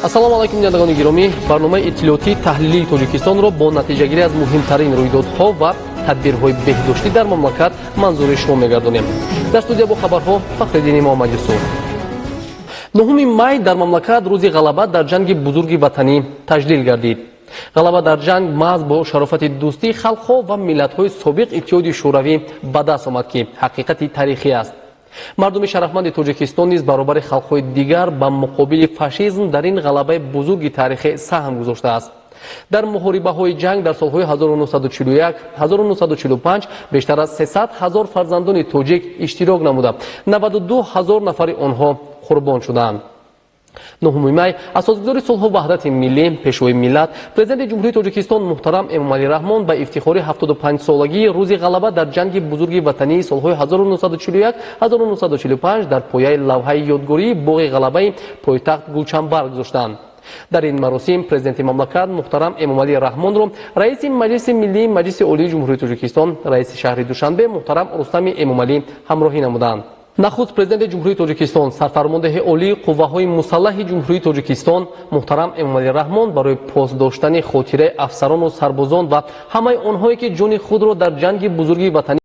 Ассалому алайкум, бинандагони гиромӣ. Барномаи иттилоотии таҳлилии Тоҷикистонро бо натиҷагирӣ аз муҳимтарин рӯйдодҳо ва тадбирҳои беҳдоштӣ дар мамлакат манзури шумо мегардонем. Дар студия бо хабарҳо Фахриддини Муҳаммадюсуф. 9 май дар мамлакат Рӯзи ғалаба дар ҷанги Бузурги Ватанӣ таҷлил гардид. Ғалаба дар ҷанг маҳз бо шарофати дӯстии халқҳо ва миллатҳои собиқ Иттиҳоди Шӯравӣ ба даст омад, ки ҳақиқати таърихӣ аст. Мардуми шарафманди Тоҷикистон низ баробари халқҳои дигар ба муқобили фашизм дар ин ғалабаи бузурги таърихӣ саҳм гузоштааст. Дар муҳорибаҳои ҷанг дар солҳои 1941, 1945 бештар аз 300 ҳазор фарзандони тоҷик иштирок намуда, 92 ҳазор нафари онҳо қурбон шуданд. 9 май асосгузори сулҳу ваҳдати миллӣ, Пешвои миллат, Президенти Ҷумҳурии Тоҷикистон муҳтарам Эмомалӣ Раҳмон ба ифтихори 75-солагии Рӯзи ғалаба дар ҷанги Бузурги Ватании солҳои 1941, 1945 дар пояи лавҳаи ёдгории Боғи ғалабаи пойтахт гулчамбар гузоштанд. Дар ин маросим Президенти мамлакат муҳтарам Эмомалӣ Раҳмонро раиси Маҷлиси Миллии Маҷлиси Олии Ҷумҳурии Тоҷикистон, раиси шаҳри Душанбе муҳтарам Рустами Эмомалӣ ҳамроҳӣ намуданд. Нахуст Президенти Ҷумҳурии Тоҷикистон, Сарфармондеҳи Олии Қувваҳои Мусаллаҳи Ҷумҳурии Тоҷикистон муҳтарам Эмомалӣ Раҳмон барои пос доштани хотираи афсарону сарбозон ва ҳамаи онҳое, ки ҷони худро дар ҷанги Бузурги Ватанӣ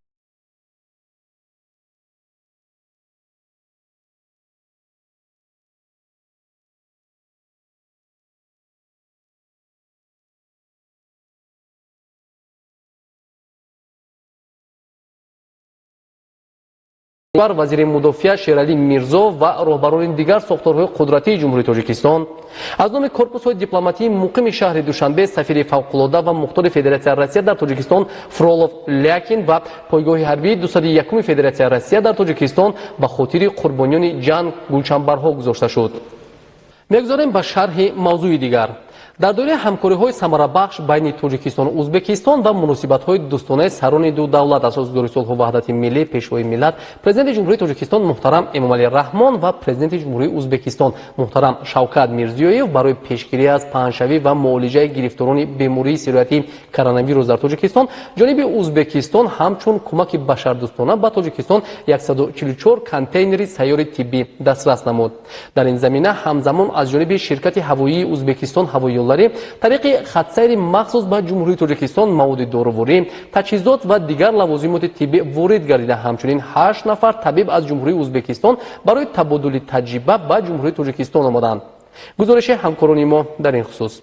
вазири мудофиа Шералӣ Мирзо ва роҳбарони дигар сохторҳои қудратии Ҷумҳурии Тоҷикистон, аз номи корпусҳои дипломатии муқими шаҳри Душанбе сафири фавқулода ва мухтори Федератсияи Россия дар Тоҷикистон Фролов Лякин ва пойгоҳи ҳарбии 201 Федератсияи Россия дар Тоҷикистон ба хотири қурбониёни ҷанг гулчамбарҳо гузошта шуд. Мегузорем ба шарҳи мавзӯи дигар. Дар доираи ҳамкориҳои самарабахш байни Тоҷикистону Ӯзбекистон ва муносибатҳои дӯстонаи сарони ду давлат, асосгузори сулҳу ваҳдати миллӣ, Пешвои миллат, Президенти Ҷумҳурии Тоҷикистон муҳтарам Эмомалӣ Раҳмон ва Президенти Ҷумҳурии Ӯзбекистон муҳтарам Шавкат Мирзиёев барои пешгирӣ аз паҳншавӣ ва муолиҷаи гирифторони бемории сироятии коронавирус дар Тоҷикистон ҷониби Ӯзбекистон ҳамчун кӯмаки башардӯстона ба Тоҷикистон 144 контейнери сайёри тиббӣ дастрас намуд. Дар ин замина ҳамзамон аз ҷониби ширкати ҳавоии Ӯзбекистон ҳавои тариқи хатсайри махсус ба Ҷумҳурии Тоҷикистон маводи доруворӣ, таҷҳизот ва дигар лавозимоти тиббӣ ворид гардида, ҳамчунин ҳашт нафар табиб аз Ҷумҳурии Ӯзбекистон барои табодули таҷриба ба Ҷумҳурии Тоҷикистон омаданд. Гузориши ҳамкорони мо дар ин хусус.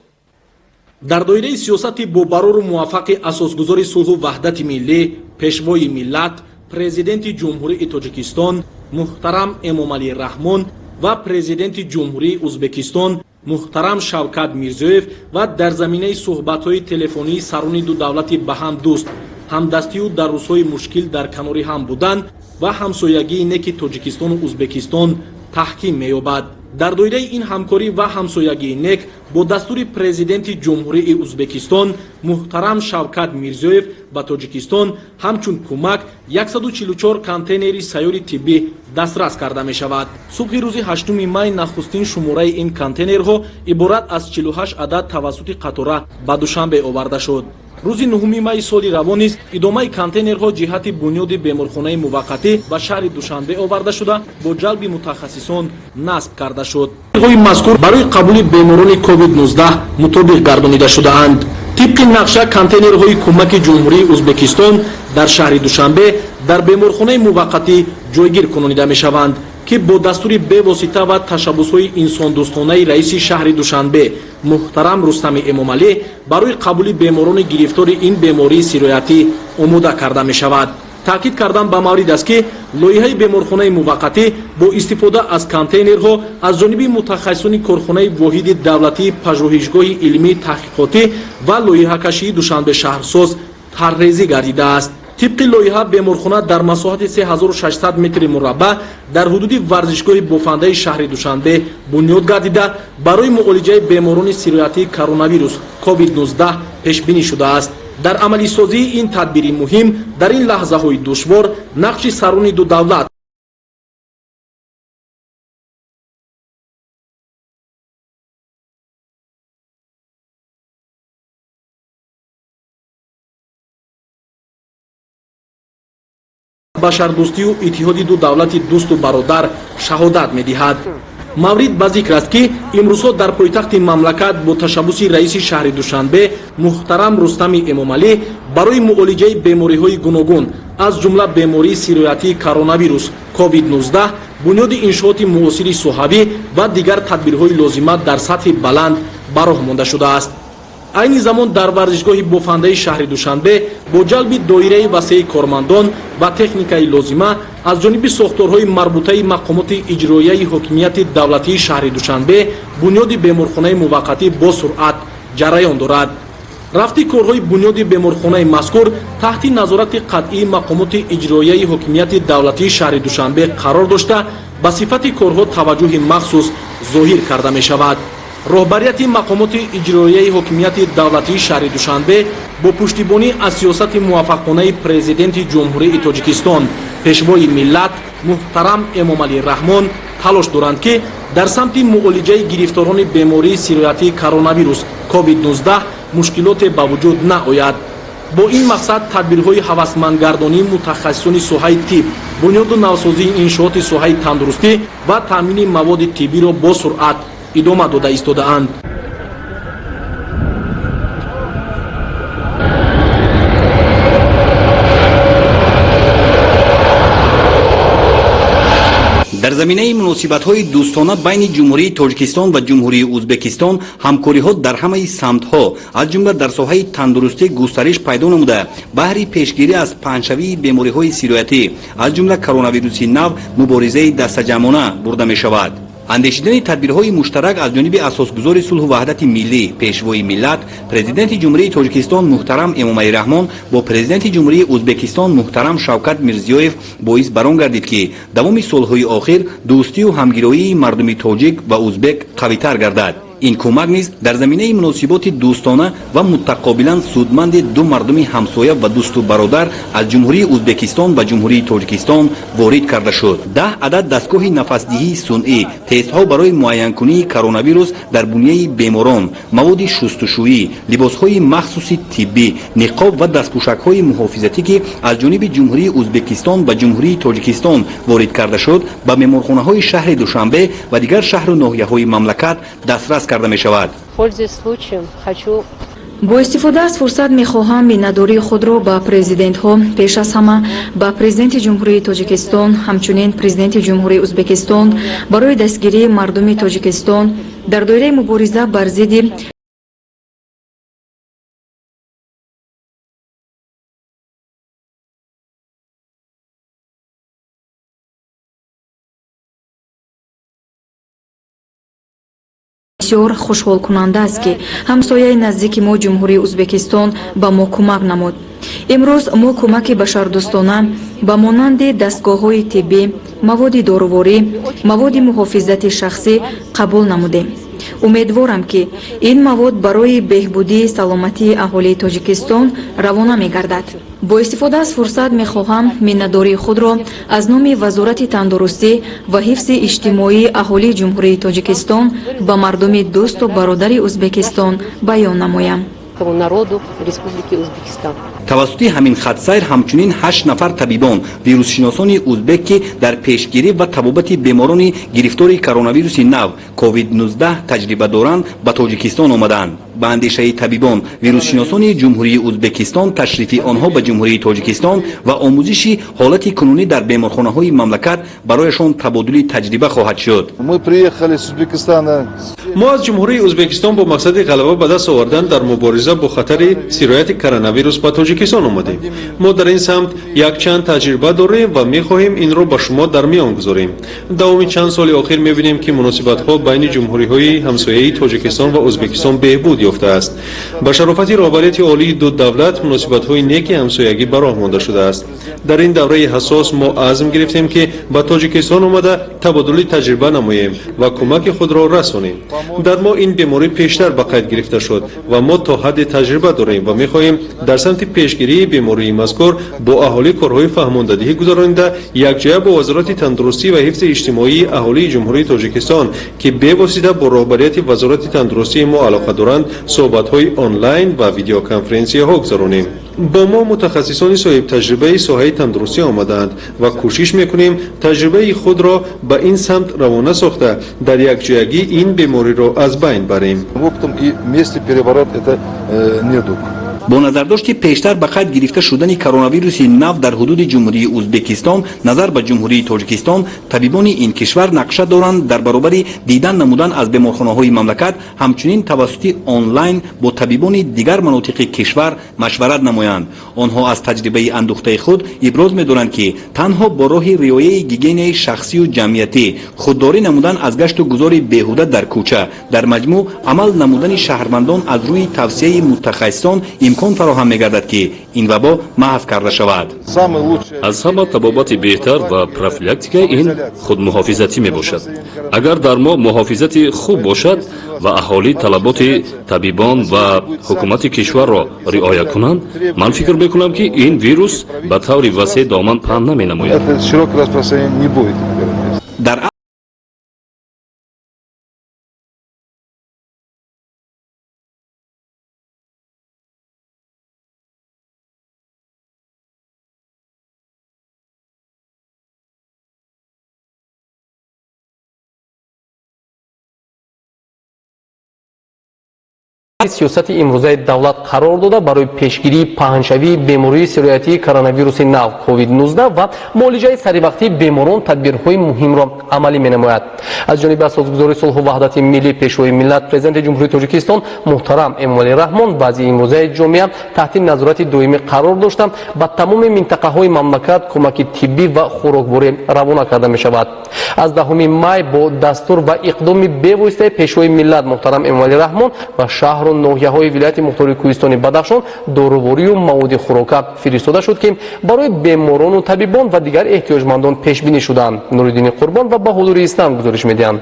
Дар доираи сиёсати бобарору муваффақи асосгузори сулҳу ваҳдати миллӣ, Пешвои миллат, Президенти Ҷумҳурии Тоҷикистон муҳтарам Эмомалӣ Раҳмон ва Президенти Ҷумҳурии Ӯзбекистон муҳтарам Шавкат Мирзиёев ва дар заминаи суҳбатҳои телефонии сарони ду давлати ба ҳам дӯст, ҳамдастию дар рӯзҳои мушкил дар канори ҳам будан ва ҳамсоягии неки Тоҷикистону Ӯзбекистон таҳким меёбад. Дар доираи ин ҳамкорӣ ва ҳамсоягии нек бо дастури Президенти Ҷумҳурии Ӯзбекистон муҳтарам Шавкат Мирзиёев ба Тоҷикистон ҳамчун кӯмак 144 контейнери сайёри тиббӣ дастрас карда мешавад. Субҳи рӯзи 8 май нахустин шумораи ин контейнерҳо иборат аз 48 адад тавассути қатора ба Душанбе оварда шуд. Рӯзи 9 майи соли равон низ идомаи контейнерҳо ҷиҳати бунёди беморхонаи муваққатӣ ба шаҳри Душанбе оварда шуда, бо ҷалби мутахассисон насб карда шуд. Ҳои мазкур барои қабули беморони COVID-19 мутобиқ гардонида шудаанд. Тибқи нақша, контейнерҳои кӯмаки Ҷумҳурии Ӯзбекистон дар шаҳри Душанбе дар беморхонаи муваққатӣ ҷойгир кунонида мешаванд, ки бо дастури бевосита ва ташаббусҳои инсондӯстонаи раиси шаҳри Душанбе муҳтарам Рустами Эмомалӣ барои қабули беморони гирифтори ин бемории сироятӣ омода карда мешавад. Таъкид кардан ба маврид аст, ки лоиҳаи беморхонаи муваққатӣ бо истифода аз контейнерҳо аз ҷониби мутахассисони корхонаи воҳиди давлатии пажӯҳишгоҳи илмии таҳқиқотӣ ва лоиҳакашии Душанбе шаҳрсоз тарҳрезӣ гардидааст. Тибқи лоиҳа, беморхона дар масоҳати 3600 метри мураббаъ дар ҳудуди варзишгоҳи бофандаи шаҳри Душанбе бунёд гардида, барои муолиҷаи беморони сироятии коронавирус COVID-19 пешбинӣ шудааст. Дар амалисозии ин тадбири муҳим дар ин лаҳзаҳои душвор нақши сарони ду давлат башардӯстию иттиҳоди ду давлати дӯсту бародар шаҳодат медиҳад. Маврид ба зикр аст, ки имрӯзҳо дар пойтахти мамлакат бо ташаббуси раиси шаҳри Душанбе муҳтарам Рустами Эмомалӣ барои муолиҷаи бемориҳои гуногун, аз ҷумла бемории сироятии коронавирус COVID-19, бунёди иншооти муосири соҳавӣ ва дигар тадбирҳои лозима дар сатҳи баланд ба роҳ монда шудааст. Айни замон дар варзишгоҳи бофандаи шаҳри Душанбе бо ҷалби доираи васеи кормандон ва техникаи лозима аз ҷониби сохторҳои марбутаи мақомоти иҷроияи ҳокимияти давлатии шаҳри Душанбе бунёди беморхонаи муваққатӣ бо суръат ҷараён дорад. Рафти корҳои бунёди беморхонаи мазкур таҳти назорати қатъии мақомоти иҷроияи ҳокимияти давлатии шаҳри Душанбе қарор дошта, ба сифати корҳо таваҷҷӯҳи махсус зоҳир карда мешавад. Роҳбарияти мақомоти иҷроияи ҳокимияти давлатии шаҳри Душанбе бо пуштибонӣ аз сиёсати муваффақонаи Президенти Ҷумҳурии Тоҷикистон, Пешвои миллат муҳтарам Эмомалӣ Раҳмон талош доранд, ки дар самти муолиҷаи гирифторони бемории сироятии коронавирус COVID-19 мушкилоте ба вуҷуд наояд. Бо ин мақсад тадбирҳои ҳавасмандгардонии мутахассисони соҳаи тиб, бунёду навсозии иншооти соҳаи тандурустӣ ва таъмини маводи тиббиро бо суръат идома дода истодаанд. Дар заминаи муносибатҳои дӯстона байни Ҷумҳурии Тоҷикистон ва Ҷумҳурии Ӯзбекистон ҳамкориҳо дар ҳамаи самтҳо, аз ҷумла дар соҳаи тандурустӣ, густариш пайдо намуда, баҳри пешгирӣ аз паҳншавии бемориҳои сироятӣ, аз ҷумла коронавируси нав, муборизаи дастаҷамъона бурда мешавад. Андешидани тадбирҳои муштарак аз ҷониби асосгузори сулҳу ваҳдати миллӣ, Пешвои миллат, Президенти Ҷумҳурии Тоҷикистон муҳтарам Эмомалӣ Раҳмон бо Президенти Ҷумҳурии Ӯзбекистон муҳтарам Шавкат Мирзиёев боис бар он гардид, ки давоми солҳои охир дӯстию ҳамгироии мардуми тоҷик ва узбек қавитар гардад. Ин кӯмак низ дар заминаи муносиботи дӯстона ва мутақобилан судманди ду мардуми ҳамсоя ва дӯсту бародар аз Ҷумҳурии Ӯзбекистон ба Ҷумҳурии Тоҷикистон ворид карда шуд. 10 адад дастгоҳи нафасдиҳии сунъӣ, тестҳо барои муайянкунии коронавирус дар буняи беморон, маводи шустушӯӣ, либосҳои махсуси тиббӣ, ниқоб ва дастпӯшакҳои муҳофизатӣ, ки аз ҷониби Ҷумҳурии Ӯзбекистон ба Ҷумҳурии Тоҷикистон ворид карда шуд, ба беморхонаҳои шаҳри Душанбе ва дигар шаҳру ноҳияҳои мамлакат дастрас карда мешавад. Пользуясь случаем, хочу Бо истифода аз фурсат мехоҳам миннатдории худро ба президентҳо, пеш аз ҳама ба Президенти Ҷумҳурии Тоҷикистон, ҳамчунин Президенти Ҷумҳурии Ӯзбекистон барои дастгирии мардуми Тоҷикистон дар доираи мубориза бар зидди бисёр хушҳолкунанда аст, ки ҳамсояи наздики мо, Ҷумҳурии Ӯзбекистон, ба мо кӯмак намуд. Имрӯз мо кӯмаки башардӯстона ба монанди дастгоҳҳои тиббӣ, маводи доруворӣ, маводи муҳофизати шахсӣ қабул намудем. Умедворам, ки ин мавод барои беҳбудии саломатии аҳолии Тоҷикистон равона мегардад. Бо истифода аз фурсат мехоҳам миннатдории худро аз номи Вазорати тандурустӣ ва ҳифзи иҷтимоии аҳолии Ҷумҳурии Тоҷикистон ба мардуми дӯсту бародари Ӯзбекистон баён намоям. Народу Республики Узбекистан. Тавассути ҳамин хатсайр ҳамчунин ҳашт нафар табибон, вирусшиносони узбек, ки дар пешгирӣ ва табобати беморони гирифтори коронавируси нав COVID-19 таҷриба доранд, ба Тоҷикистон омаданд. Ба андешаи табибон, вирусшиносони Ҷумҳурии Ӯзбекистон, ташрифи онҳо ба Ҷумҳурии Тоҷикистон ва омӯзиши ҳолати кунунӣ дар беморхонаҳои мамлакат барояшон табодули таҷриба хоҳад шуд. Мы приехали с Узбекистана. Мо аз Ҷумҳурии Ӯзбекистон бо мақсади ғалаба ба даст овардан дар мубориза бо хатари сирояти коронавирус ба Тоҷикистон омадем. Мо дар ин самт якчанд таҷриба дорем ва мехоҳем инро ба шумо дар миён гузорем. Давоми чанд соли охир мебинем, ки муносибатҳо байни ҷумҳуриҳои ҳамсояи Тоҷикистон ва Ӯзбекистон беҳбуд ёфтааст. Ба шарофати роҳбарияти олии ду давлат муносибатҳои неки ҳамсоягӣ ба роҳ монда шудааст. Дар ин давраи ҳассос мо азм гирифтем, ки ба Тоҷикистон омада, табодули таҷриба намоем ва кӯмаки худро расонем. Дар мо ин беморӣ пештар ба қайд гирифта шуд ва мо то ҳадде таҷриба дорем ва мехоҳем дар самти пешгирии бемории мазкур бо аҳолӣ корҳои фаҳмондадиҳӣ гузаронида, якҷоя бо Вазорати тандурустӣ ва ҳифзи иҷтимоии аҳолии Ҷумҳурии Тоҷикистон, ки бевосита бо роҳбарияти Вазорати тандурустии мо алоқа доранд, суҳбатҳои онлайн ва видеоконференсияҳо гузаронем. Бо мо мутахассисони соҳибтаҷрибаи соҳаи тандурустӣ омадаанд ва кӯшиш мекунем таҷрибаи худро ба ин самт равона сохта, дар якҷоягӣ ин бемориро аз байн барем. Опытом и вместе перебороть это недуг. Бо назардошти пештар ба қайд гирифта шудани коронавируси нав дар ҳудуди Ҷумҳурии Узбекистон назар ба Ҷумҳурии Тоҷикистон, табибони ин кишвар нақша доранд дар баробари дидан намудан аз беморхонаҳои мамлакат, ҳамчунин тавассути онлайн бо табибони дигар манотиқи кишвар машварат намоянд. Онҳо аз таҷрибаи андӯхтаи худ иброз медоранд, ки танҳо бо роҳи риояи гигиенаи шахсию ҷамъиятӣ, худдорӣ намудан аз гашту гузори беҳуда дар кӯча, дар маҷмӯъ амал намудани шаҳрвандон аз рӯи тавсияи мутахассисон имкон фароҳам мегардад, ки ин вабо маҳв карда шавад. Аз ҳама табобати беҳтар ва профилактика ин худмуҳофизатӣ мебошад. Агар дар мо муҳофизати хуб бошад ва аҳолӣ талаботи табибон ва ҳукумати кишварро риоя кунанд, ман фикр мекунам, ки ин вирус ба таври васеъ доман паҳн наменамояд. Дар Сиёсати имрӯзаи давлат қарор дода, барои пешгирии паҳншавии бемории сироятии коронавируси нав COVID-19 ва муолиҷаи саривақтии беморон тадбирҳои муҳимро амалӣ менамояд. Аз ҷониби асосгузори сулҳу ваҳдати миллӣ, Пешвои миллат, Президенти Ҷумҳурии Тоҷикистон муҳтарам Эмомалӣ Раҳмон вазъи имрӯзаи ҷомеа таҳти назорати доимӣ қарор дошта, ба тамоми минтақаҳои мамлакат кӯмаки тиббӣ ва хӯрокворӣ равона карда мешавад. Аз 10 май бо дастур ва иқдоми бевоситаи Пешвои миллат муҳтарам Эмомалӣ Раҳмон ба шаҳру ноҳияҳои вилояти мухтори Кӯҳистони Бадахшон доруворию маводи хӯрока фиристода шуд, ки барои беморону табибон ва дигар эҳтиёҷмандон пешбинӣ шуданд. Нуриддини Қурбон ва Баҳодури Ислам гузориш медиҳанд.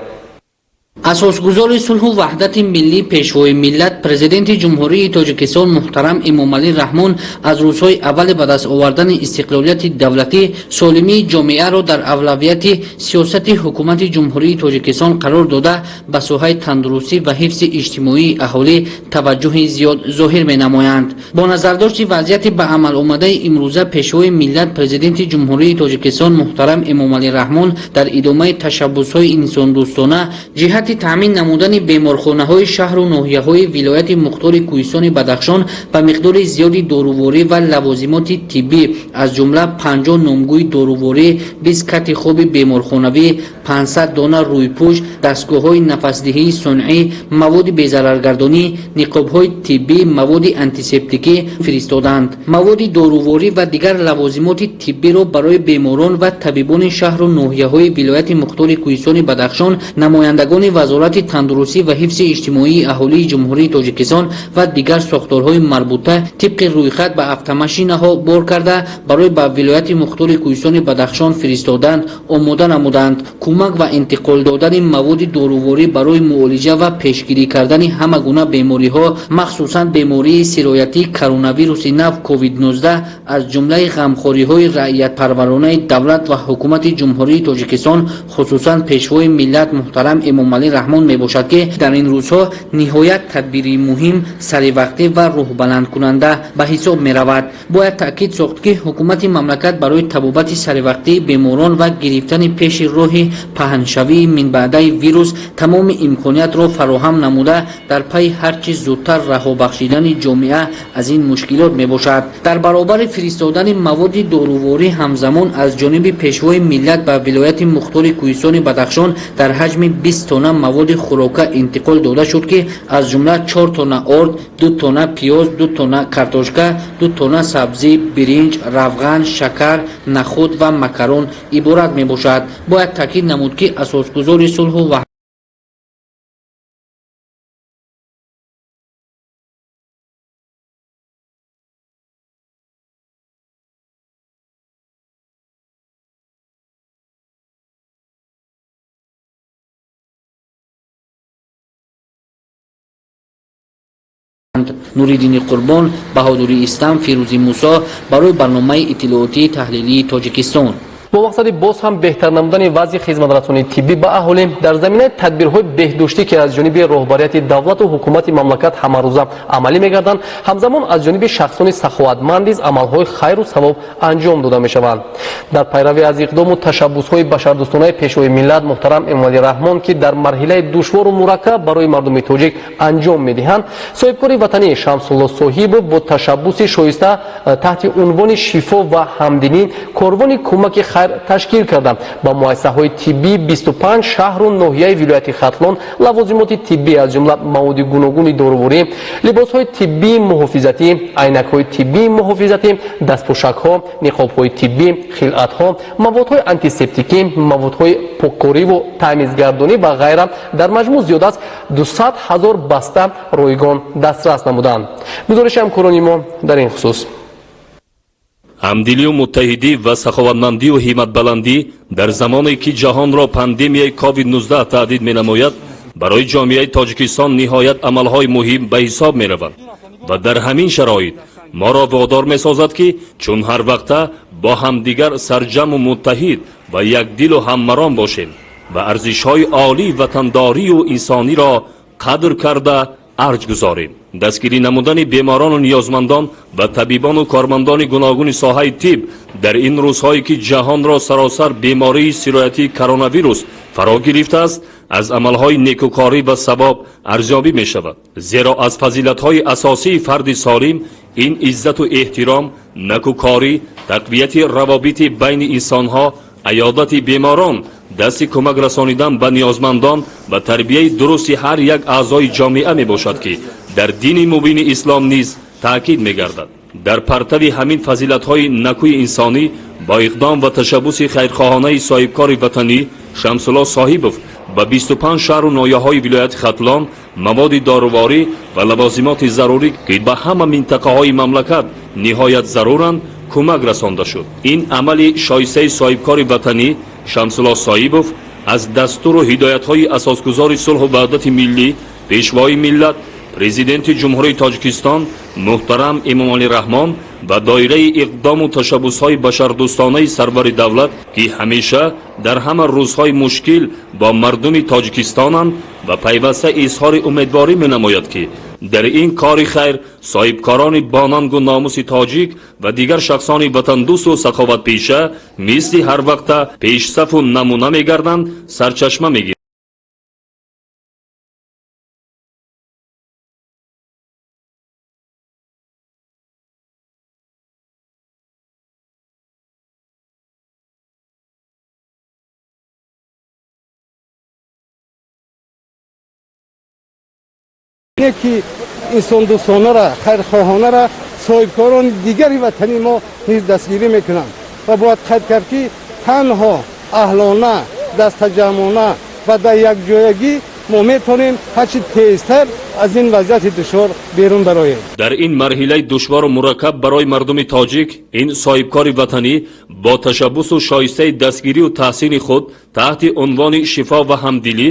Асосгузори сулҳу ваҳдати миллӣ, Пешвои миллат, Президенти Ҷумҳурии Тоҷикистон муҳтарам Эмомалӣ Раҳмон аз рӯзҳои аввали ба даст овардани истиқлолияти давлатӣ солимии ҷомеаро дар авлавияти сиёсати ҳукумати Ҷумҳурии Тоҷикистон қарор дода, ба соҳаи тандурустӣ ва ҳифзи иҷтимоии аҳолӣ таваҷҷӯҳи зиёд зоҳир менамоянд. Бо назардошти вазъияти ба амал омадаи имрӯза, Пешвои миллат, Президенти Ҷумҳурии Тоҷикистон муҳтарам Эмомалӣ Раҳмон дар идомаи ташаббусҳои инсондӯстона ҷиҳати таъмин намудани беморхонаҳои шаҳру ноҳияҳои вилояти мухтори Кӯҳистони Бадахшон ба миқдори зиёди доруворӣ ва лавозимоти тиббӣ, аз ҷумла 50 номгӯи доруворӣ, 20 кати хоби беморхонавӣ, 500 дона рӯйпӯш, дастгоҳҳои нафасдиҳии сунъӣ, маводи безараргардонӣ, ниқобҳои тиббӣ, маводи антисептикӣ фиристоданд. Маводи доруворӣ ва дигар лавозимоти тиббиро барои беморон ва табибони шаҳру ноҳияҳои вилояти мухтори Кӯҳистони Бадахшон намояндагони Вазорати тандурустӣ ва ҳифзи иҷтимоии аҳолии Ҷумҳурии Тоҷикистон ва дигар сохторҳои марбута тибқи рӯйхат ба автомашинаҳо бор карда, барои ба вилояти мухтори Кӯҳистони Бадахшон фиристоданд омода намуданд. Кӯмак ва интиқол додани маводи доруворӣ барои муолиҷа ва пешгирӣ кардани ҳама гуна бемориҳо, махсусан бемории сироятии коронавируси нав COVID-19, аз ҷумлаи ғамхориҳои раиятпарваронаи давлат ва ҳукумати Ҷумҳурии Тоҷикистон, хусусан Пешвои миллат муҳтарам Эмомалӣ Раҳмон мебошад, ки дар ин рӯзҳо ниҳоят тадбири муҳим, саривақтӣ ва рӯҳбаландкунанда ба ҳисоб меравад. Бояд таъкид сохт, ки ҳукумати мамлакат барои табобати саривақтии беморон ва гирифтани пеши роҳи паҳншавии минбаъдаи вирус тамоми имкониятро фароҳам намуда, дар пайи ҳар чӣ зудтар раҳо бахшидани ҷомеа аз ин мушкилот мебошад. Дар баробари фиристодани маводи доруворӣ, ҳамзамон аз ҷониби Пешвои миллат ба вилояти мухтори Кӯҳистони Бадахшон дар ҳаҷми 20 тонна маводи хӯрока интиқол дода шуд, ки аз ҷумла 4 тонна орд, 2 тонна пиёз, 2 тонна картошка, 2 тонна сабзӣ, биринҷ, равған, шакар, нахӯд ва макарон иборат мебошад. Бояд таъкид намуд, ки асосгузори сулҳу Нуриддини Қурбон, Баҳодури Ислам, Фирӯзи Мусо барои барномаи иттилоотии таҳлилии Тоҷикистон. Бо мақсади боз ҳам беҳтар намудани вазъи хизматрасонии тиббӣ ба аҳолӣ дар заминаи тадбирҳои беҳдоштӣ, ки аз ҷониби роҳбарияти давлату ҳукумати мамлакат ҳамарӯза амалӣ мегарданд, ҳамзамон аз ҷониби шахсони саховатманд низ амалҳои хайру савоб анҷом дода мешаванд. Дар пайравӣ аз иқдому ташаббусҳои башардӯстонаи Пешвои миллат муҳтарам Эмомалӣ Раҳмон, ки дар марҳилаи душвору мураккаб барои мардуми тоҷик анҷом медиҳанд, соҳибкори ватанӣ Шамсулло Соҳибов бо ташаббуси шоиста таҳти унвони «Шифо ва ҳамдинӣ» корвони кӯмаки хайр ташкил карда, ба муассисаҳои тиббии 25 шаҳру ноҳияи вилояти Хатлон лавозимоти тиббӣ, аз ҷумла маводи гуногуни доруворӣ, либосҳои тиббии муҳофизатӣ, айнакҳои тиббии муҳофизатӣ, дастпӯшакҳо, ниқобҳои тиббӣ, хилъатҳо, маводҳои антисептикӣ, маводҳои поккориву таъмизгардонӣ ва ғайра, дар маҷмӯъ зиёд аз 200 ҳазор баста ройгон дастрас намуданд. Гузориши ҳамкорони мо дар ин хусус. Ҳамдилию муттаҳидӣ ва саховатмандию ҳимматбаландӣ дар замоне, ки ҷаҳонро пандемияи COVID-19 таҳдид менамояд, барои ҷомеаи Тоҷикистон ниҳоят амалҳои муҳим ба ҳисоб мераванд ва дар ҳамин шароит моро водор месозад, ки чун ҳар вақта бо ҳамдигар сарҷаму муттаҳид ва якдилу ҳаммаром бошем ва арзишҳои олии ватандорию инсониро қадр карда арҷ гузорем. Дастгирӣ намудани беморону ниёзмандон ва табибону кормандони гуногуни соҳаи тиб дар ин рӯзҳое, ки ҷаҳонро саросар бемории сироятии коронавирус фаро гирифтааст, аз амалҳои некукорӣ ва савоб арзёбӣ мешавад, зеро аз фазилатҳои асосии фарди солим ин иззату эҳтиром, накӯкорӣ, тақвияти равобити байни инсонҳо, аёдати беморон, дасти кӯмак расонидан ба ниёзмандон ва тарбияи дурусти ҳар як аъзои ҷомеа мебошад, ки дар дини мубини ислом низ таъкид мегардад. Дар партави ҳамин фазилатҳои накӯи инсонӣ бо иқдом ва ташаббуси хайрхоҳонаи соҳибкори ватанӣ Шамсулло Соҳибов ба 25 шаҳру ноҳияҳои вилояти Хатлон маводи доруворӣ ва лавозимоти зарурӣ, ки ба ҳама минтақаҳои мамлакат ниҳоят заруранд, кӯмак расонда шуд. Ин амали шоистаи соҳибкори ватанӣ Шамсулло Соҳибов аз дастуру ҳидоятҳои асосгузори сулҳу ваҳдати миллӣ, Пешвои миллат, Президенти Ҷумҳурии Тоҷикистон муҳтарам Эмомалӣ Раҳмон ва доираи иқдому ташаббусҳои башардӯстонаи сарвари давлат, ки ҳамеша дар ҳама рӯзҳои мушкил бо мардуми тоҷикистонанд ва пайваста изҳори умедворӣ менамояд, ки дар ин кори хайр соҳибкорони бонангу номуси тоҷик ва дигар шахсони ватандӯсту саховатпеша мисли ҳар вақта пешсафу намуна мегарданд, сарчашма мегирад. Ки инсондӯстонара, хайрхоҳонара соҳибкорони дигари ватани мо низ дастгирӣ мекунанд ва бояд қайд кард, ки танҳо аҳлона, дастаҷамъона ва дар якҷоягӣ мо метавонем ҳарчи тезтар аз ин вазъияти душвор берун бароем. Дар ин марҳилаи душвору мураккаб барои мардуми тоҷик ин соҳибкори ватанӣ бо ташаббусу шоистаи дастгирию таҳсини худ таҳти унвони «Шифо ва ҳамдилӣ»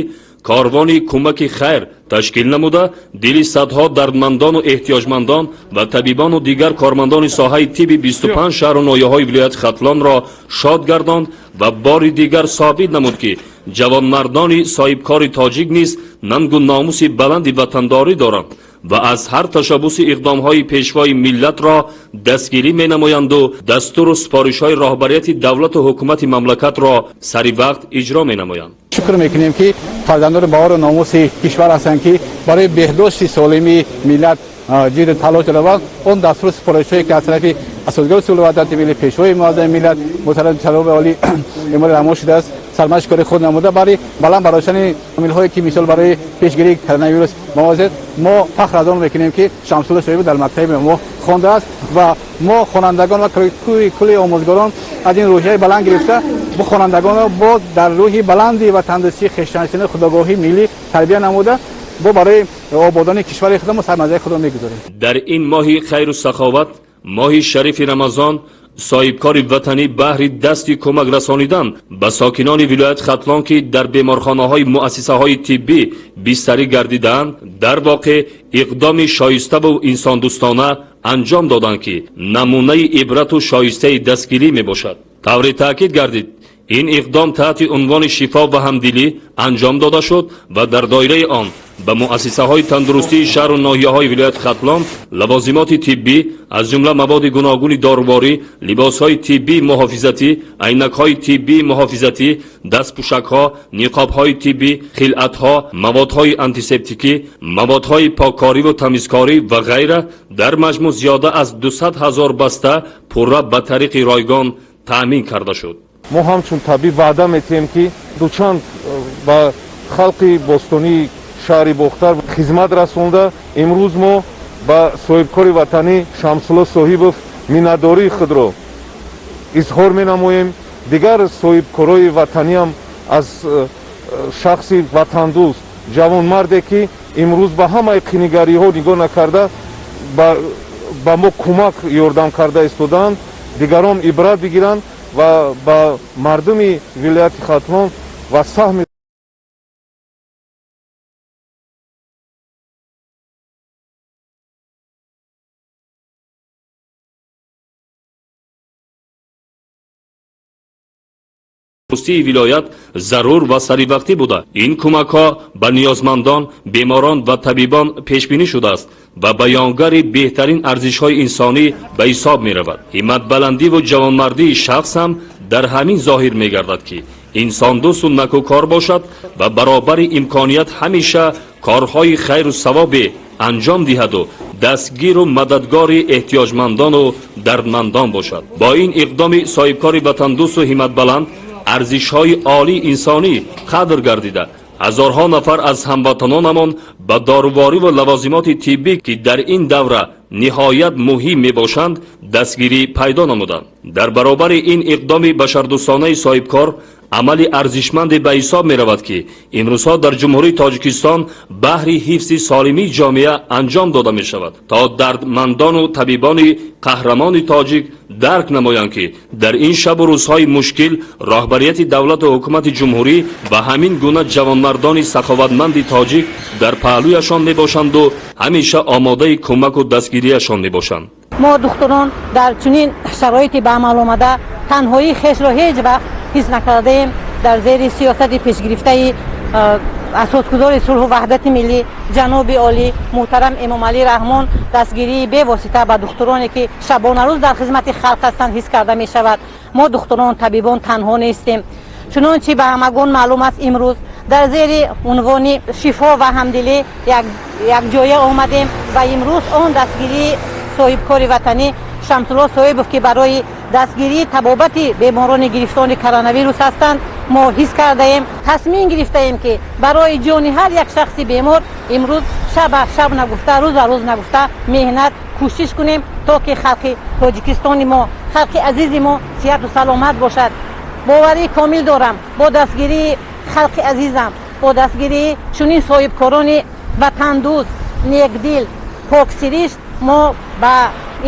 корвони кӯмаки хайр ташкил намуда, дили садҳо дардмандону эҳтиёҷмандон ва табибону дигар кормандони соҳаи тибби 25 шаҳру ноҳияҳои вилояти Хатлонро шод гардонд ва бори дигар собит намуд, ки ҷавонмардони соҳибкори тоҷик низ нангу номуси баланди ватандорӣ доранд ва аз ҳар ташаббуси иқдомҳои Пешвои миллатро дастгирӣ менамоянду дастуру супоришҳои роҳбарияти давлату ҳукумати мамлакатро сари вақт иҷро менамоянд. Шукр мекунем, ки фарзандони баҳору номуси кишвар ҳастанд, ки барои беҳдошти солимии миллат ҷиду талош доранд. Он дастуру супоришҳое, ки аз тарафи Асосгузори сулҳу ваҳдати миллӣ, Пешвои муаззами миллат муҳтарам ҷаноби олӣ Эмомалӣ Раҳмон шудааст, сармашқи кори худ намуда, барои баланд бардоштани омилҳое, ки мисол барои пешгирии коронавирус мавозед. Мо фахр аз он мекунем, ки Шамсулло Соҳибов дар мактаби мо хондааст ва мо хонандагон ва кулли омӯзгорон аз ин рӯҳияи баланд гирифта, бо хонандагонро боз дар рӯҳи баланди ватандӯстӣ, хештаншиносӣ, худогоҳии миллӣ тарбия намуда, бо барои ободонии кишвари худамон сармазаи худро мегузорем. Дар ин моҳи хайру саховат, моҳи шарифи Рамазон, соҳибкори ватанӣ баҳри дасти кӯмак расонидан ба сокинони вилояти Хатлон, ки дар беморхонаҳои муассисаҳои тиббӣ бистарӣ гардидаанд, дар воқеъ иқдоми шоиставу инсондӯстона анҷом доданд, ки намунаи ибрату шоистаи дастгирӣ мебошад. Тавре таъкид гардид. Ин иқдом таҳти унвони шифо ва ҳамдилӣ анҷом дода шуд ва дар доираи он ба муассисаҳои тандурустии шаҳру ноҳияҳои вилояти Хатлон лавозимоти тиббӣ, аз ҷумла маводи гуногуни доруворӣ, либосҳои тиббии муҳофизатӣ, айнакҳои тиббии муҳофизатӣ, дастпӯшакҳо, ниқобҳои тиббӣ, хилъатҳо, маводҳои антисептикӣ, маводҳои поккориву тамизкорӣ ва ғайра дар маҷмӯъ зиёда аз 200 ҳазор баста пурра ба тариқи ройгон таъмин карда шуд. Мо ҳамчун табиб ваъда метиҳем, ки дучанд ба халқи бостонии шаҳри Бохтар хизмат расонда, имрӯз мо ба соҳибкори ватанӣ Шамсулло Соҳибов миннатдории худро изҳор менамоем. Дигар соҳибкорои ватаниам аз шахси ватандӯст, ҷавонмарде, ки имрӯз ба ҳамаи қинигариҳо нигоҳ накарда, ба мо кӯмак ёрдам карда истодаанд, дигарон ибрат бигиранд ва ба мардуми вилояти Хатлон ва саҳми тандурустии вилоят зарур ва саривақтӣ буда, ин кӯмакҳо ба ниёзмандон, беморон ва табибон пешбинӣ шудааст ва баёнгари беҳтарин арзишҳои инсонӣ ба ҳисоб меравад. Ҳимматбаландиву ҷавонмардии шахс ҳам дар ҳамин зоҳир мегардад, ки инсондӯсту накӯкор бошад ва баробари имконият ҳамеша корҳои хайру савобе анҷом диҳаду дастгиру мададгори эҳтиёҷмандону дардмандон бошад. Бо ин иқдоми соҳибкори ватандӯсту ҳимматбаланд арзишҳои олии инсонӣ қадр гардида, ҳазорҳо нафар аз ҳамватанонамон ба доруворӣ ва лавозимоти тиббӣ, ки дар ин давра ниҳоят муҳим мебошанд, дастгирӣ пайдо намуданд. Дар баробари ин иқдоми башардӯстонаи соҳибкор амали арзишманде ба ҳисоб меравад, ки имрӯзҳо дар Ҷумҳурии Тоҷикистон баҳри ҳифзи солимии ҷомеа анҷом дода мешавад, то дардмандону табибони қаҳрамони тоҷик дарк намоянд, ки дар ин шабу рӯзҳои мушкил роҳбарияти давлату ҳукумати ҷумҳурӣ ва ҳамин гуна ҷавонмардони саховатманди тоҷик дар паҳлӯяшон мебошанду ҳамеша омодаи кӯмаку дастгирияшон мебошанд. Мо духтурон дар чунин шароити ба амал омада танҳоии хешро ҳеҷ вақт ҳис накардаем. Дар зери сиёсати пешгирифтаи асосгузори сулҳу ваҳдати миллӣ, ҷаноби олӣ муҳтарам Эмомалӣ Раҳмон, дастгирии бевосита ба духтуроне, ки шабонарӯз дар хизмати халқ ҳастанд, ҳис карда мешавад. Мо духтурон, табибон танҳо нестем. Чунончи ба ҳамагон маълум аст, имрӯз дар зери унвони шифо ва ҳамдилӣ якҷоя омадем ва имрӯз он дастгирии соҳибкори ватанӣ Шамсулло Соҳибов, ки барои дастгирии табобати беморони гирифтори коронавирус ҳастанд, мо ҳис кардаем. Тасмим гирифтаем, ки барои ҷони ҳар як шахси бемор имрӯз шаба шаб нагуфта, рӯза рӯз нагуфта меҳнат, кӯшиш кунем, то ки халқи Тоҷикистони мо, халқи азизи мо сиҳату саломат бошад. Боварии комил дорам, бо дастгирии халқи азизам, бо дастгирии чунин соҳибкорони ватандӯст, некдил, поксиришт мо ба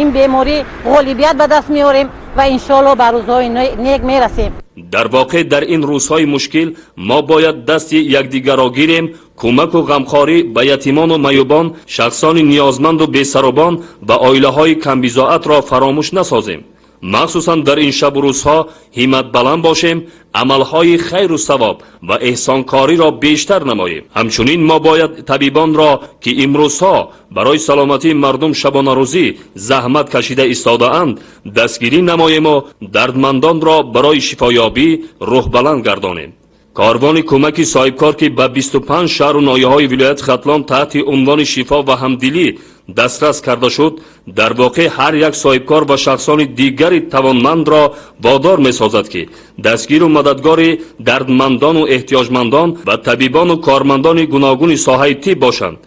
ин беморӣ ғолибият ба даст меорем ва иншоалло ба рӯзҳои нек мерасем. Дар воқеъ, дар ин рӯзҳои мушкил мо бояд дасти якдигарро гирем, кӯмаку ғамхорӣ ба ятимону маъюбон, шахсони ниёзманду бесаробон ва оилаҳои камбизоатро фаромӯш насозем. Махсусан дар ин шабу рӯзҳо ҳимматбаланд бошем, амалҳои хайру савоб ва эҳсонкориро бештар намоем. Ҳамчунин мо бояд табибонро, ки имрӯзҳо барои саломатии мардум шабонарӯзӣ заҳмат кашида истодаанд, дастгирӣ намоему дардмандонро барои шифоёбӣ рӯҳбаланд гардонем. Корвони кӯмаки соҳибкор, ки ба 25 шаҳру ноҳияҳои вилояти Хатлон таҳти унвони шифо ва ҳамдилӣ дастрас карда шуд, дар воқеъ ҳар як соҳибкор ва шахсони дигари тавонмандро водор месозад, ки дастгиру мададгори дардмандону эҳтиёҷмандон ва табибону кормандони гуногуни соҳаи тиб бошанд,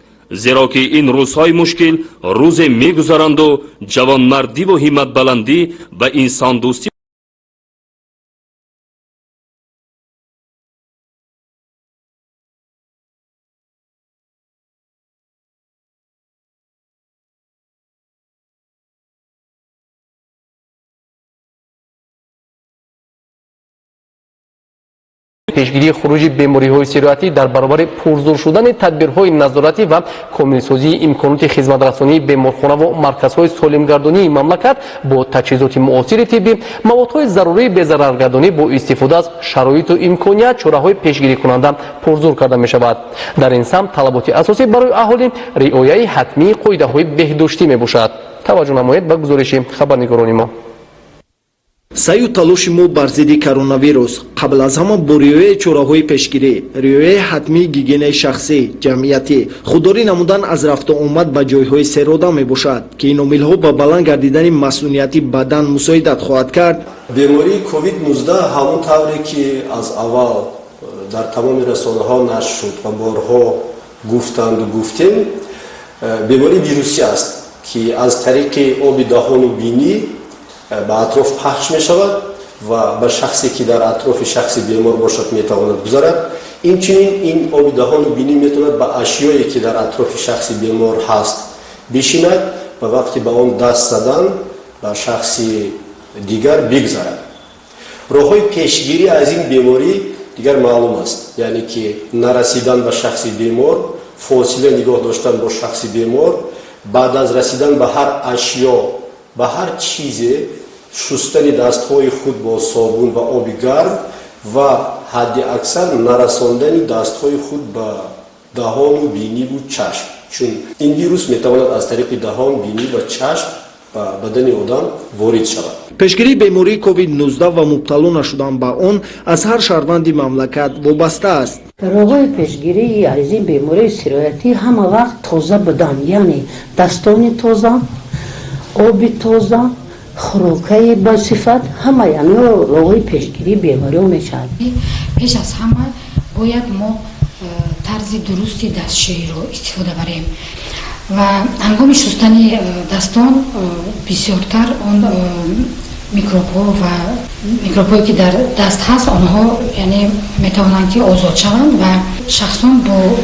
зеро ки ин рӯзҳои мушкил рӯзе мегузаранду ҷавонмардиву ҳимматбаландӣ ва инсондӯстӣ Пешгирии хуруҷи бемориҳои сироятӣ дар баробари пурзур шудани тадбирҳои назоратӣ ва комилсозии имконоти хизматрасонии беморхонаву марказҳои солимгардонии мамлакат бо таҷҳизоти муосири тиббӣ, маводҳои зарурии безараргардонӣ, бо истифода аз шароиту имконият чораҳои пешгирикунанда пурзур карда мешавад. Дар ин самт талаботи асосӣ барои аҳолӣ риояи ҳатмии қоидаҳои беҳдоштӣ мебошад. Таваҷҷӯҳ намоед ба гузориши хабарнигорони мо. Саъю талоши мо бар зидди коронавирус қабл аз ҳама бо риояи чораҳои пешгирӣ, риояи ҳатмии гигиенаи шахсӣ, ҷамъиятӣ, худдорӣ намудан аз рафту омад ба ҷойҳои серодам мебошад, ки ин омилҳо ба баланд гардидани масунияти бадан мусоидат хоҳад кард. Бемории COVID-19 ҳамон тавре ки аз аввал дар тамоми расонаҳо нашр шуд ва борҳо гуфтанду гуфтем, бемории вирусӣ аст, ки аз тариқи оби даҳону бинӣ ба атроф пахш мешавад ва ба шахсе, ки дар атрофи шахси бемор бошад, метавонад гузарад. Инчунин ин оби даҳону бинӣ метавонад ба ашёе, ки дар атрофи шахси бемор ҳаст, бишинад ва вақти ба он даст задан ба шахси дигар бигзарад. Роҳҳои пешгирӣ аз ин беморӣ дигар маълум аст, яъне ки нарасидан ба шахси бемор, фосила нигоҳ доштан бо шахси бемор, баъд аз расидан ба ҳар ашё, ба ҳар чизе шустани дастҳои худ бо собун ва оби гарм ва ҳадди аксар нарасондани дастҳои худ ба даҳону биниву чашм, чун ин вирус метавонад аз тариқи даҳон, бинӣ ва чашм ба бадани одам ворид шавад. Пешгирии бемории COVID-19 ва мубтало нашудан ба он аз ҳар шаҳрванди мамлакат вобаста аст. Роҳҳои пешгирии аз ин бемории сироятӣ ҳама вақт тоза будан, яъне дастони тоза, оби тоза, хӯрокаи босифат, ҳамаи амиҳо роҳҳои пешгирии бемориҳо мешавад. Пеш аз ҳама бояд мо тарзи дурусти дастшӯиро истифода барем ва ҳангоми шустани дастон бисёртар он микробҳо ва микробҳое, ки дар даст ҳаст, онҳо яъне метавонанд, ки озод шаванд ва шахсон